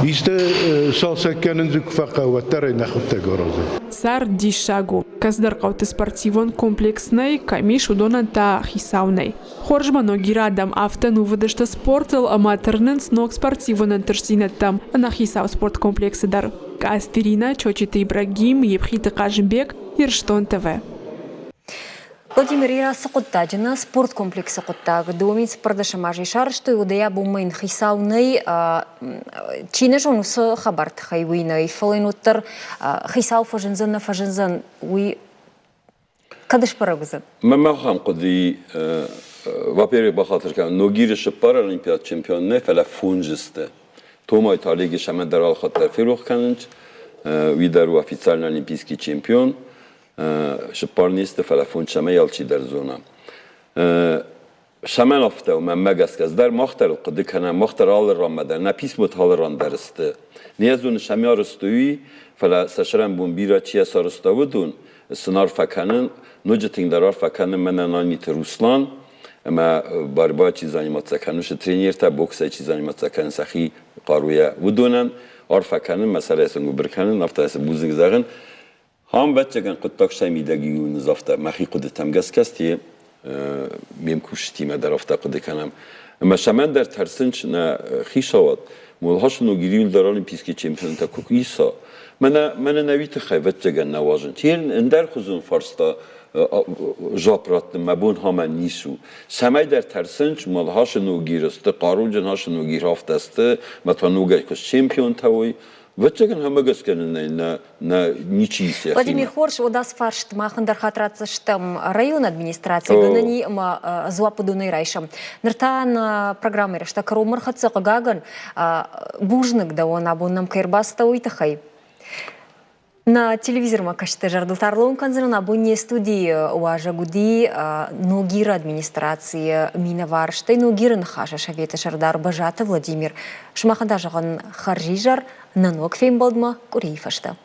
Исты цалцӕг кӕнын дзы куы фӕхъӕуы, уӕддӕр ӕй нӕхуыдтӕг аразӕм. Цард диссаг у. Кӕцыдӕр хъӕуты спортивон комплекс нӕй, кӕм ис, уыдонӕн та хицау нӕй. Хорз ма Ногиры адӕм афтӕ нувыд сты спортыл ӕмӕ тырнынц ног спортивон ӕнтыстдзинӕдтӕм ӕнӕхицау спорткомплексы дӕр. Къацты Иринӕ, Чочиты Ибрагим, Епхиты Хъазымбег, Ирыстон ТВ. Владимир, ацы хъуыддаджы нӕ спорткомплексы хъуыддаг домин цыппӕрдӕсӕм азӕй сарӕзтой, уӕдӕй абонмӕ йын хицау нӕй, чи нӕ зоны, уыцы хабар тыххӕй уый нӕй, фӕлӕ йын уӕддӕр хицау фӕзындзӕн, нӕ фӕзындзӕн, уый кӕд сбӕрӕг уыдзӕн? Мӕ ахӕм хъуыды во-первых, бахатыр кӕн, Ногиры цыппар олимпиад чемпион нӕ, фӕлӕ фондз сты. Томайты Олеги сӕмӕ дӕр алхатт ферох кӕнынц. Уый дӕр у официальный олимпийский чемпион. Цыппар не сты, фӕлӕ фондз цӕмӕй алчидӕр зона. Цӕмӕн афтӕ у, мӕнмӕ гӕсгӕ, дӕр мах дӕр хъуыды кӕнӕм, мах дӕр алы ранмӕ дӕр, нӕ писмоты алы ран дӕр сты. Не зоны, сӕм арӕзтой уый, фӕлӕ сӕ сӕрӕнбон бирӕ чи сарӕзта, уыдон сын арфӕ кӕнын, ноджы тынгдӕр арфӕ кӕнын мӕнӕ Наниты Руслан ӕмӕ борьба чи заниматься кӕны, уыцы тренертӕ, боксӕй чи заниматься кӕны сӕхи хъаруйӕ, уыдонӕн арфӕ кӕнын, мӕ сӕрӕй сын гуыбыр кӕнын, афтӕ сын бузныг зӕгъын. Ам, ӕвӕццӕгӕн, хъуыддаг сӕ мидӕг иу ныдзӕвта. Мӕхи хъуыдытӕм гӕсгӕ сте ме мкусджытимӕ дӕр афтӕ хъуыды кӕнӕм. Ӕмӕ цӕмӕндӕр тӕрсынц нӕ хицауад, Мулхасы ног июль дӕр олимпийский чемпионтӕ куы иса. Мӕнӕ, мӕнӕ нӕ уый тыххӕй, ӕвӕццӕгӕн, нӕ уадзынц. Ӕндӕрхуызон фарста жуапп раттын мӕ бон хамӕн ницы у. Цӕмӕйдӕр тӕрсынц, Мулхасы ногиры сты, хъаруджын хасы ногир афтӕ сты, мӕ та ногӕй куы счемпионтӕ уой. Ӕвӕццӕгӕн, ӕмӕ гӕсгӕ нын нӕ нӕ ничи ис йӕхимӕ. Владимир, хорз, уӕд ацы фарст мах ӕндӕр хатт ратдзыстӕм районы администрацийы гӕнӕн и ӕмӕ дзуапп уыдонӕй райсӕм. Ныр та нӕ программӕйы рӕстӕг кӕронмӕ ӕрхӕццӕ, хъыгагӕн, бузныг дӕуӕн, абон нӕм кӕй ӕрбацыдтӕ, уый тыххӕй. Нӕ телевизормӕ кӕсджыты зӕрдыл та ӕрлӕууын кӕндзынӕн, абон не студийы уазӕг уыди Ногиры администрацийы минӕвар, стӕй Ногиры Ныхасы советы сӕрдар Бӕзаты Владимир. Сымахӕн та зӕгъын хӕрзизӕр, нӕ ног фембӕлдмӕ къуырийы фӕстӕ.